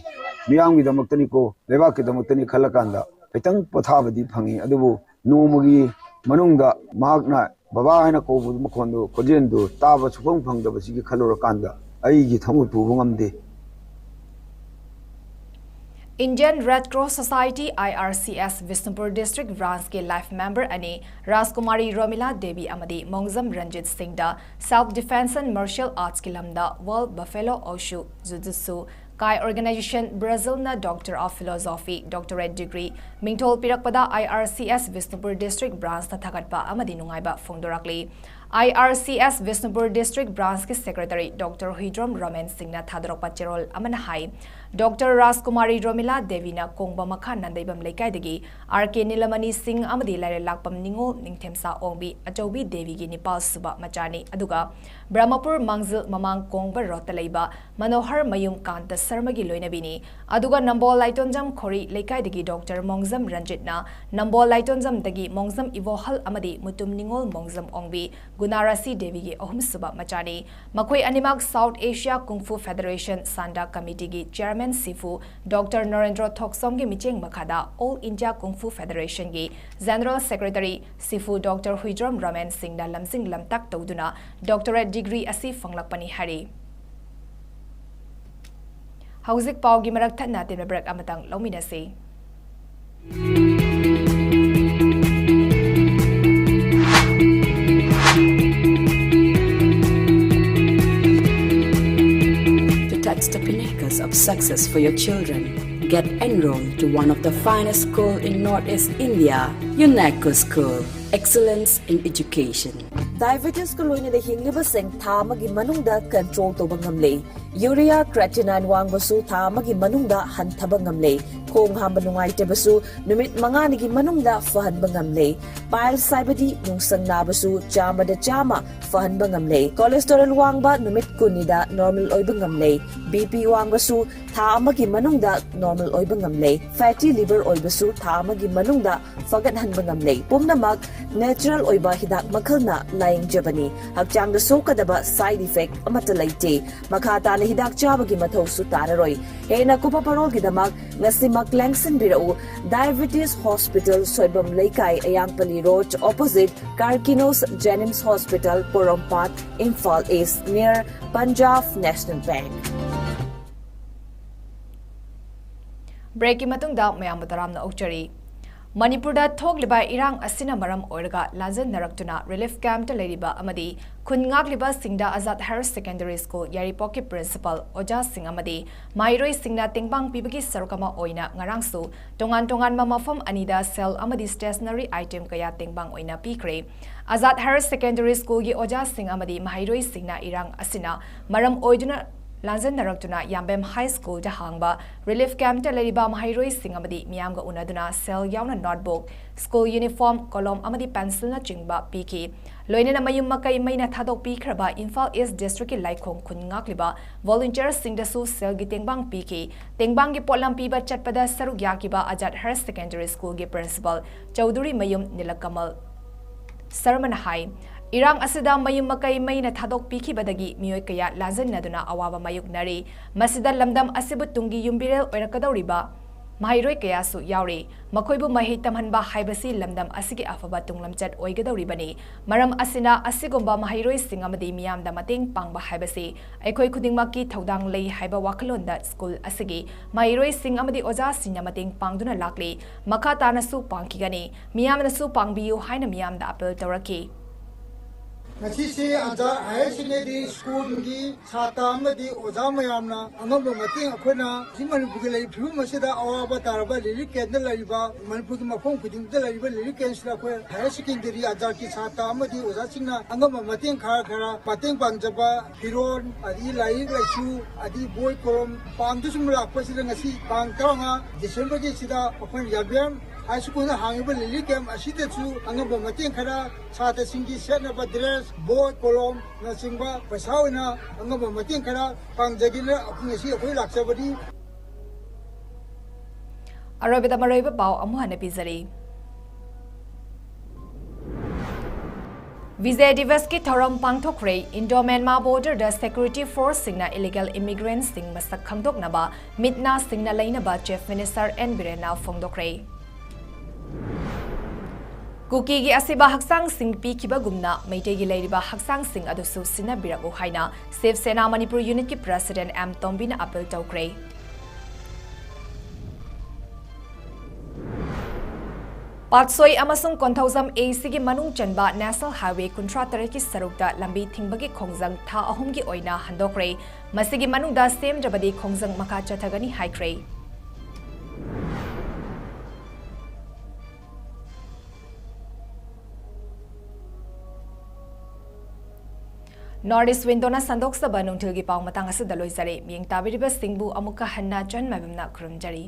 ꯃꯤꯌꯥꯝꯒꯤꯗꯃꯛꯇꯅꯤꯀꯣ, ꯂꯩꯕꯥꯛꯀꯤꯗꯃꯛꯇꯅꯤ ꯈꯜꯂꯀꯥꯟꯗ ꯈꯤꯇꯪ ꯄꯣꯊꯥꯕꯗꯤ ꯐꯪꯉꯤ꯫ ꯑꯗꯨꯕꯨ ꯅꯣꯡꯃꯒꯤ ꯃꯅꯨꯡꯗ ꯃꯍꯥꯛꯅ "ꯕꯕꯥ" ꯍꯥꯏꯅ ꯀꯧꯕ ꯃꯈꯣꯟꯗꯨ, ꯈꯣꯟꯖꯦꯜꯗꯨ ꯇꯥꯕ ꯁꯨꯐꯪ ꯐꯪꯗꯕꯁꯤꯒꯤ ꯈꯜꯂꯨꯔꯀꯥꯟꯗ ꯑꯩꯒꯤ ꯊꯃꯣꯏ ꯄꯨꯕ ꯉꯝꯗꯦ꯫ Indian Red Cross Society, I R C S, Bishnupur District Branch ꯀꯤ life member ꯑꯅꯤ ꯔꯥꯖꯀꯨꯃꯥꯔꯤ ꯔꯣꯃꯤꯂꯥ ꯗꯦꯕꯤ ꯑꯃꯗꯤ ꯃꯣꯡꯖꯝ ꯔꯟꯖꯤꯠ ꯁꯤꯡꯗ self defense and martial arts ꯀꯤ ꯂꯝꯗ World Buffalo Wushu Jiu-Jitsu Kai Organization, Brazil ꯅ Doctor of Philosophy doctorate degree ꯃꯤꯡꯊꯣꯜ ꯄꯤꯔꯛꯄꯗ I R C S Bishnupur District Branch ꯅ ꯊꯥꯒꯠꯄ ꯑꯃꯗꯤ ꯅꯨꯡꯉꯥꯏꯕ ꯐꯣꯡꯗꯣꯔꯛꯂꯤ꯫ I R C S Bishnupur District Branch ꯀꯤ Secretary Doctor ꯍꯨꯏꯗ꯭ꯔꯣꯝ ꯔꯣꯃꯦꯟ ꯁꯤꯡꯅ ꯊꯥꯗꯣꯔꯛꯄ ꯆꯦꯔꯣꯜ ꯑꯃꯅ ꯍꯥꯏ, Doctor ꯔꯥꯖꯀꯨꯃꯥꯔꯤ ꯔꯣꯃꯤꯂꯥ ꯗꯦꯕꯤꯅ ꯀꯣꯡꯕ ꯃꯈꯥ ꯅꯟꯗꯩꯕꯝ ꯂꯩꯀꯥꯏꯗꯒꯤ R K ꯅꯤꯂꯃꯅꯤ ꯁꯤꯡ ꯑꯃꯗꯤ ꯂꯥꯏꯔꯦꯜꯂꯥꯛꯄꯝ ꯅꯤꯉꯣꯜ ꯅꯤꯡꯊꯦꯝꯆꯥ ꯑꯣꯡꯕꯤ ꯑꯆꯧꯕꯤ ꯗꯦꯕꯤꯒꯤ ꯅꯤꯄꯥꯜ ꯁꯨꯕ ꯃꯆꯥꯅꯤ꯫ ꯑꯗꯨꯒ ꯕ꯭ꯔꯍꯃꯄꯨꯔ ꯃꯥꯡꯖꯤꯜ ꯃꯃꯥꯡ ꯀꯣꯡꯕ ꯔꯣꯗꯇ ꯂꯩꯕ ꯃꯅꯣꯍꯔ ꯃꯌꯨꯝ ꯀꯥꯟꯇ ꯁꯔꯃꯒꯤ ꯂꯣꯏꯅꯕꯤꯅꯤ꯫ ꯑꯗꯨꯒ ꯅꯝꯕꯣꯜ ꯂꯥꯏꯇꯣꯟꯖꯝ ꯈꯣꯔꯤ ꯂꯩꯀꯥꯏꯗꯒꯤ Doctor ꯃꯣꯡꯖꯝ ꯔꯟꯖꯤꯠꯅ ꯅꯝꯕꯣꯜ ꯂꯥꯏꯇꯣꯟꯖꯝꯗꯒꯤ ꯃꯣꯡꯖꯝ ꯏꯕꯣꯍꯜ ꯑꯃꯗꯤ ꯃꯨꯇꯨꯝ ꯅꯤꯉꯣꯜ ꯃꯣꯡꯖꯝ ꯑꯣꯡꯕꯤ ꯒꯨꯅꯥꯔꯥꯁꯤ ꯗꯦꯕꯤꯒꯤ ꯑꯍꯨꯝꯁꯨꯕ ꯃꯆꯥꯅꯤ꯫ ꯃꯈꯣꯏ ꯑꯅꯤꯃꯛ South Asia Kung Fu Federation ꯁꯥꯟꯗꯥ ꯀꯃꯤꯇꯤꯒꯤ chairman ꯁꯤꯐꯨ Doctor ꯅꯔꯦꯟꯗ꯭ꯔꯣ ꯊꯣꯛꯆꯣꯝꯒꯤ ꯃꯤꯠꯌꯦꯡ ꯃꯈꯥꯗ All India Kung Fu Federation ꯒꯤ General Secretary ꯁꯤꯐꯨ Doctor Huidrom Roman ꯁꯤꯡꯅ ꯂꯝꯖꯤꯡ ꯂꯝꯇꯥꯛ ꯇꯧꯗꯨꯅ doctorate degree ꯑꯁꯤ ꯐꯪꯂꯛꯄꯅꯤ ꯍꯥꯏꯔꯤ꯫ ꯍꯧꯖꯤꯛ ꯄꯥꯎꯒꯤ ꯃꯔꯛ ꯊꯠꯅ ꯇꯦꯟꯕ break ꯑꯃꯇꯪ ꯂꯧꯃꯤꯟꯅꯁꯤ꯫ To touch the pinnacles of success for your children, get enrolled to one of the finest school in Northeast India, UNECO School. Excellence in education. Diabetesꯀ ꯂꯣꯏꯅꯅ ꯍꯤꯡꯂꯤꯕꯁꯤꯡ ꯊꯥ ꯑꯃꯒꯤ ꯃꯅꯨꯡꯗ control ꯇꯧꯕ ꯉꯝꯂꯦ꯫ Urea creatinine ꯋꯥꯡꯕꯁꯨ ꯊꯥ ꯑꯃꯒꯤ ꯃꯅꯨꯡꯗ ꯍꯟꯊꯕ ꯉꯝꯂꯦ꯫ ꯈꯣꯡ ꯍꯥꯝꯕ ꯅꯨꯡꯉꯥꯏꯇꯕꯁꯨ ꯅꯨꯃꯤꯠ ꯃꯉꯥꯅꯤꯒꯤ ꯃꯅꯨꯡꯗ ꯐꯍꯟꯕ ꯉꯝꯂꯦ꯫ Piles ꯍꯥꯏꯕꯗꯤ ꯅꯨꯡꯁꯪ ꯅꯥꯕꯁꯨ ꯆꯥꯝꯃꯗ ꯆꯥꯝꯃ ꯐꯍꯟꯕ ꯉꯝꯂꯦ꯫ Cholesterol ꯋꯥꯡꯕ ꯅꯨꯃꯤꯠ ꯀꯨꯟꯅꯤꯗ normal ꯑꯣꯏꯕ ꯉꯝꯂꯦ꯫ BP ꯋꯥꯡꯕꯁꯨ ꯊꯥ ꯑꯃꯒꯤ ꯃꯅꯨꯡꯗ normal ꯑꯣꯏꯕ ꯉꯝꯂꯦ꯫ Fatty liver ꯑꯣꯏꯕꯁꯨ ꯊꯥ ꯑꯃꯒꯤ ꯃꯅꯨꯡꯗ ꯐꯒꯠꯍꯟꯕ ꯉꯝꯂꯦ꯫ ꯄꯨꯝꯅꯃꯛ natural ꯑꯣꯏꯕ ꯍꯤꯗꯥꯛ ꯃꯈꯜꯅ ꯂꯥꯌꯦꯡꯖꯕꯅꯤ꯫ ꯍꯛꯆꯥꯡꯗ ꯁꯣꯛꯀꯗꯕ side effect ꯑꯃꯠꯇ ꯂꯩꯇꯦ꯫ ꯃꯈꯥ ꯇꯥꯅ ꯍꯤꯗꯥꯛ ꯆꯥꯕꯒꯤ ꯃꯊꯧꯁꯨ ꯇꯥꯔꯔꯣꯏ꯫ ꯍꯦꯟꯅ ꯀꯨꯞꯄ ꯄꯥꯔꯣꯜꯒꯤꯗꯃꯛ ꯉꯁꯤꯃꯛ ꯂꯦꯡꯁꯤꯟꯕꯤꯔꯛꯎ꯫ Diabetes Hospital, ꯁꯣꯏꯕꯝ ꯂꯩꯀꯥꯏ, ꯑꯌꯥꯡꯄꯜꯂꯤ Road, opposite Karkinos Jenims Hospital, ꯄꯣꯔꯣꯝꯄꯥꯠ, Imphal East, near Punjab National Bank꯫ Breakꯀꯤ ꯃꯇꯨꯡꯗ ꯃꯌꯥꯝꯕꯨ ꯇꯔꯥꯝꯅ ꯑꯣꯛꯆꯔꯤ꯫ ꯃꯅꯤꯄꯨꯔꯗ ꯊꯣꯛꯂꯤꯕ ꯏꯔꯥꯡ ꯑꯁꯤꯅ ꯃꯔꯝ ꯑꯣꯏꯔꯒ ꯂꯥꯟꯖꯦꯟꯅꯔꯛꯇꯨꯅ relief campꯇ ꯂꯩꯔꯤꯕ ꯑꯃꯗꯤ ꯈꯨꯟ ꯉꯥꯛꯂꯤꯕꯁꯤꯡꯗ Azad Higher Secondary School ꯌꯥꯏꯔꯤꯄꯣꯛꯀꯤ principal, ꯑꯣꯖꯥꯁꯤꯡ ꯑꯃꯗꯤ ꯃꯍꯩꯔꯣꯏꯁꯤꯡꯅ ꯇꯦꯡꯕꯥꯡ ꯄꯤꯕꯒꯤ ꯁꯔꯨꯛ ꯑꯃ ꯑꯣꯏꯅ ꯉꯔꯥꯡꯁꯨ ꯇꯣꯉꯥꯟ ꯇꯣꯉꯥꯟꯕ ꯃꯐꯝ ꯑꯅꯤꯗ ꯁꯦꯜ ꯑꯃꯗꯤ stationery item ꯀꯌꯥ ꯇꯦꯡꯕꯥꯡ ꯑꯣꯏꯅ ꯄꯤꯈ꯭ꯔꯦ꯫ Azad Higher Secondary Schoolꯒꯤ ꯑꯣꯖꯥꯁꯤꯡ ꯑꯃꯗꯤ ꯃꯍꯩꯔꯣꯏꯁꯤꯡꯅ ꯏꯔꯥꯡ ꯑꯁꯤꯅ ꯃꯔꯝ ꯑꯣꯏꯗꯨꯅ ꯂꯥꯟꯖꯦꯟꯅꯔꯛꯇꯨꯅ ꯌꯥꯝꯕꯦꯝ High Schoolꯗ ꯍꯥꯡꯕ relief campꯇ ꯂꯩꯔꯤꯕ ꯃꯍꯩꯔꯣꯏꯁꯤꯡ ꯑꯃꯗꯤ ꯃꯤꯌꯥꯝꯒ ꯎꯅꯗꯨꯅ ꯁꯦꯜ ꯌꯥꯎꯅ notebook, school uniform, ꯀꯣꯂꯣꯝ ꯑꯃꯗꯤ pencilꯅꯆꯤꯡꯕ ꯄꯤꯈꯤ꯫ ꯂꯣꯏꯅꯅ ꯃꯌꯨꯝ ꯃꯀꯩ ꯃꯩꯅ ꯊꯥꯗꯣꯛꯄꯤꯈ꯭ꯔꯕ ꯏꯝꯐꯥꯜ East Districtꯀꯤ ꯂꯥꯏꯈꯣꯡ ꯈꯨꯟ ꯉꯥꯛꯂꯤꯕ volunteerꯁꯤꯡꯗꯁꯨ ꯁꯦꯜꯒꯤ ꯇꯦꯡꯕꯥꯡ ꯄꯤꯈꯤ꯫ ꯇꯦꯡꯕꯥꯡꯒꯤ ꯄꯣꯠꯂꯝ ꯄꯤꯕ ꯆꯠꯄꯗ ꯁꯔꯨꯛ ꯌꯥꯈꯤꯕ Azad Higher Secondary Schoolꯒꯤ principal Chaudhuri ꯃꯌꯨꯝ ꯅꯤꯂꯀꯃꯜ ꯁꯔꯃꯅ ꯍꯥꯏ, ꯏꯔꯥꯡ ꯑꯁꯤꯗ ꯃꯌꯨꯝ ꯃꯀꯩ ꯃꯩꯅ ꯊꯥꯗꯣꯛꯄꯤꯈꯤꯕꯗꯒꯤ ꯃꯤꯑꯣꯏ ꯀꯌꯥ ꯂꯥꯟꯖꯟꯅꯗꯨꯅ ꯑꯋꯥꯕ ꯃꯥꯌꯣꯛꯅꯔꯤ꯫ ꯃꯁꯤꯗ ꯂꯝꯗꯝ ꯑꯁꯤꯕꯨ ꯇꯨꯡꯒꯤ ꯌꯨꯝꯕꯤꯔꯦꯜ ꯑꯣꯏꯔꯛꯀꯗꯧꯔꯤꯕ ꯃꯍꯩꯔꯣꯏ ꯀꯌꯥꯁꯨ ꯌꯥꯎꯔꯤ꯫ ꯃꯈꯣꯏꯕꯨ ꯃꯍꯩ ꯇꯝꯍꯟꯕ ꯍꯥꯏꯕꯁꯤ ꯂꯝꯗꯝ ꯑꯁꯤꯒꯤ ꯑꯐꯕ ꯇꯨꯡꯂꯝꯆꯠ ꯑꯣꯏꯒꯗꯧꯔꯤꯕꯅꯤ꯫ ꯃꯔꯝ ꯑꯁꯤꯅ, ꯑꯁꯤꯒꯨꯝꯕ ꯃꯍꯩꯔꯣꯏꯁꯤꯡ ꯑꯃꯗꯤ ꯃꯤꯌꯥꯝꯗ ꯃꯇꯦꯡ ꯄꯥꯡꯕ ꯍꯥꯏꯕꯁꯤ ꯑꯩꯈꯣꯏ ꯈꯨꯗꯤꯡꯃꯛꯀꯤ ꯊꯧꯗꯥꯡ ꯂꯩ ꯍꯥꯏꯕ ꯋꯥꯈꯜꯂꯣꯟꯗ school ꯑꯁꯤꯒꯤ ꯃꯍꯩꯔꯣꯏꯁꯤꯡ ꯑꯃꯗꯤ ꯑꯣꯖꯥꯁꯤꯡꯅ ꯃꯇꯦꯡ ꯄꯥꯡꯗꯨꯅ ꯂꯥꯛꯂꯤ꯫ ꯃꯈꯥ ꯇꯥꯅꯁꯨ ꯄꯥꯡꯈꯤꯒꯅꯤ꯫ ꯃꯤꯌꯥꯝꯅꯁꯨ ꯄꯥꯡꯕꯤꯌꯨ ꯍꯥꯏꯅ ꯃꯤꯌꯥꯝꯗ appeal ꯇꯧꯔꯛꯈꯤ꯫ ꯉꯁꯤꯁꯤ ꯑꯟꯖꯥꯗ ꯍꯥꯌꯔ ꯁꯦꯀꯦꯟꯗꯔꯤ ꯁ꯭ꯀꯨꯜꯒꯤ ꯁꯥꯇ꯭ꯔ ꯑꯃꯗꯤ ꯑꯣꯖꯥ ꯃꯌꯥꯝꯅ ꯑꯉꯝꯕ ꯃꯇꯦꯡ ꯑꯩꯈꯣꯏꯅ ꯍꯧꯖꯤꯛ ꯃꯅꯤꯄꯨꯔꯒꯤ ꯂꯩꯔꯤꯕ ꯐꯤꯕꯝ ꯑꯁꯤꯗ ꯑꯋꯥꯕ ꯇꯥꯔꯕ ꯂꯤꯂꯤꯞ ꯀꯦꯝꯞꯇ ꯂꯩꯔꯤꯕ ꯃꯅꯤꯄꯨꯔꯒꯤ ꯃꯐꯝ ꯈꯨꯗꯤꯡꯃꯛꯇ ꯂꯩꯔꯤꯕ ꯂꯤꯂꯤꯞ ꯀꯦꯝꯞꯁꯤꯗ ꯑꯩꯈꯣꯏ ꯍꯥꯌꯔ ꯁꯦꯀꯦꯟꯗꯔꯤ ꯑꯟꯖꯥꯗꯀꯤ ꯁꯥꯇ꯭ꯔ ꯑꯃꯗꯤ ꯑꯣꯖꯥꯁꯤꯡꯅ ꯑꯉꯝꯕ ꯃꯇꯦꯡ ꯈꯔ ꯈꯔ ꯃꯇꯦꯡ ꯄꯥꯡꯖꯕ ꯐꯤꯔꯣꯜ, ꯑꯗꯒꯤ ꯂꯥꯏꯔꯤꯛ ꯂꯥꯏꯁꯨ, ꯑꯗꯒꯤ ꯕꯣꯏ ꯀꯣꯂꯣꯝ ꯄꯥꯡꯗꯨꯅ ꯁꯨꯝ ꯂꯥꯛꯄꯁꯤꯗ ꯉꯁꯤ ꯇꯥꯡ ꯇꯔꯥꯃꯉꯥ ꯗꯤꯁꯦꯝꯕꯔꯒꯤ ꯁꯤꯗ ꯑꯩꯈꯣꯏꯅ ꯌꯥꯕꯤꯌꯥꯝ ꯍꯥꯏ ꯁ꯭ꯀꯨꯜꯗ ꯍꯥꯡꯉꯤꯕ ꯂꯤꯂꯤꯞ ꯀꯦꯝꯞ ꯑꯁꯤꯗꯁꯨ ꯑꯉꯝꯕ ꯃꯇꯦꯡ ꯈꯔ ꯁꯥꯇ꯭ꯔꯁꯤꯡꯒꯤ ꯁꯦꯠꯅꯕ ꯗ꯭ꯔꯦꯁ, ꯕꯣꯏ, ꯀꯣꯂꯣꯝꯅꯆꯤꯡꯕ ꯄꯩꯁꯥ ꯑꯣꯏꯅ ꯑꯉꯝꯕ ꯃꯇꯦꯡ ꯈꯔ ꯄꯥꯡꯖꯒꯦꯅ ꯉꯁꯤ ꯑꯩꯈꯣꯏ ꯂꯥꯛꯆꯕꯅꯤ꯫ ꯑꯔꯣꯏꯕꯗ ꯃꯔꯨꯑꯣꯏꯕ ꯄꯥꯎ ꯑꯃꯨꯛ ꯍꯟꯅ ꯄꯤꯖꯔꯤ꯫ ꯕꯤꯖꯌ ꯗꯤꯕꯁꯀꯤ ꯊꯧꯔꯝ ꯄꯥꯡꯊꯣꯛꯈ꯭ꯔꯦ꯫ ꯏꯟꯗꯣ ꯃ꯭ꯌꯥꯟꯃꯥꯔ ꯕꯣꯔꯗꯔꯗ ꯁꯦꯀ꯭ꯌꯨꯔꯤꯇꯤ ꯐꯣꯔꯁꯁꯤꯡꯅ ꯏꯂꯤꯒꯦꯜ ꯏꯃꯤꯒ꯭ꯔꯦꯟꯠꯁꯤꯡ ꯃꯁꯛ ꯈꯪꯗꯣꯛꯅꯕ ꯃꯤꯠ ꯅꯥ ꯁꯤꯡꯅ ꯂꯩꯅꯕ ꯆꯤꯐ ꯃꯤꯅꯤꯁꯇꯔ ꯑꯦꯟ ꯕꯤꯔꯦꯟꯅ ꯐꯣꯡꯗꯣꯛꯈ꯭ꯔꯦ꯫ ꯀꯨꯀꯤꯒꯤ ꯑꯁꯤꯕ ꯍꯛꯆꯥꯡꯁꯤꯡ ꯄꯤꯈꯤꯕꯒꯨꯝꯅ ꯃꯩꯇꯩꯒꯤ ꯂꯩꯔꯤꯕ ꯍꯛꯆꯥꯡꯁꯤꯡ ꯑꯗꯨꯁꯨ ꯁꯤꯟꯅꯕꯤꯔꯛꯎ ꯍꯥꯏꯅ ꯁꯤꯕ ꯁꯦꯅꯥ ꯃꯅꯤꯄꯨꯔ ꯌꯨꯅꯤꯠꯀꯤ ꯄ꯭ꯔꯁꯤꯗꯦꯟ ꯑꯦꯝ ꯇꯣꯝꯕꯤꯅ ꯑꯄꯤꯜ ꯇꯧꯈ꯭ꯔꯦ꯫ ꯄꯥꯠꯁꯣꯏ ꯑꯃꯁꯨꯡ ꯀꯣꯟꯊꯧꯖꯝ ꯑꯦ ꯁꯤꯒꯤ ꯃꯅꯨꯡ ꯆꯟꯕ ꯅꯦꯁꯅꯦꯜ ꯍꯥꯏꯋꯦ ꯀꯨꯟꯊ꯭ꯔꯥ ꯇꯔꯦꯠꯀꯤ ꯁꯔꯨꯛꯇ ꯂꯝꯕꯤ ꯊꯤꯡꯕꯒꯤ ꯈꯣꯡꯖꯪ ꯊꯥ ꯑꯍꯨꯝꯒꯤ ꯑꯣꯏꯅ ꯍꯟꯗꯣꯛꯈ꯭ꯔꯦ꯫ ꯃꯁꯤꯒꯤ ꯃꯅꯨꯡꯗ ꯁꯦꯝꯗ꯭ꯔꯕꯗꯤ ꯈꯣꯡꯖꯪ ꯃꯈꯥ ꯆꯠꯊꯒꯅꯤ ꯍꯥꯏꯈ꯭ꯔꯦ꯫ ꯅꯣꯔꯠ ꯏꯁ ꯋꯤꯟꯗꯣꯅ ꯁꯟꯗꯣꯛꯆꯕ ꯅꯨꯡꯊꯤꯜꯒꯤ ꯄꯥꯎ ꯃꯇꯥꯡ ꯑꯁꯤꯗ ꯂꯣꯏꯖꯔꯦ꯫ ꯃꯤꯠꯌꯦꯡ ꯇꯥꯕꯤꯔꯤꯕꯁꯤꯡꯕꯨ ꯑꯃꯨꯛꯀ ꯍꯟꯅ ꯆꯟ ꯃꯥꯏꯕꯝꯅ ꯈꯨꯔꯨꯝꯖꯔꯤ꯫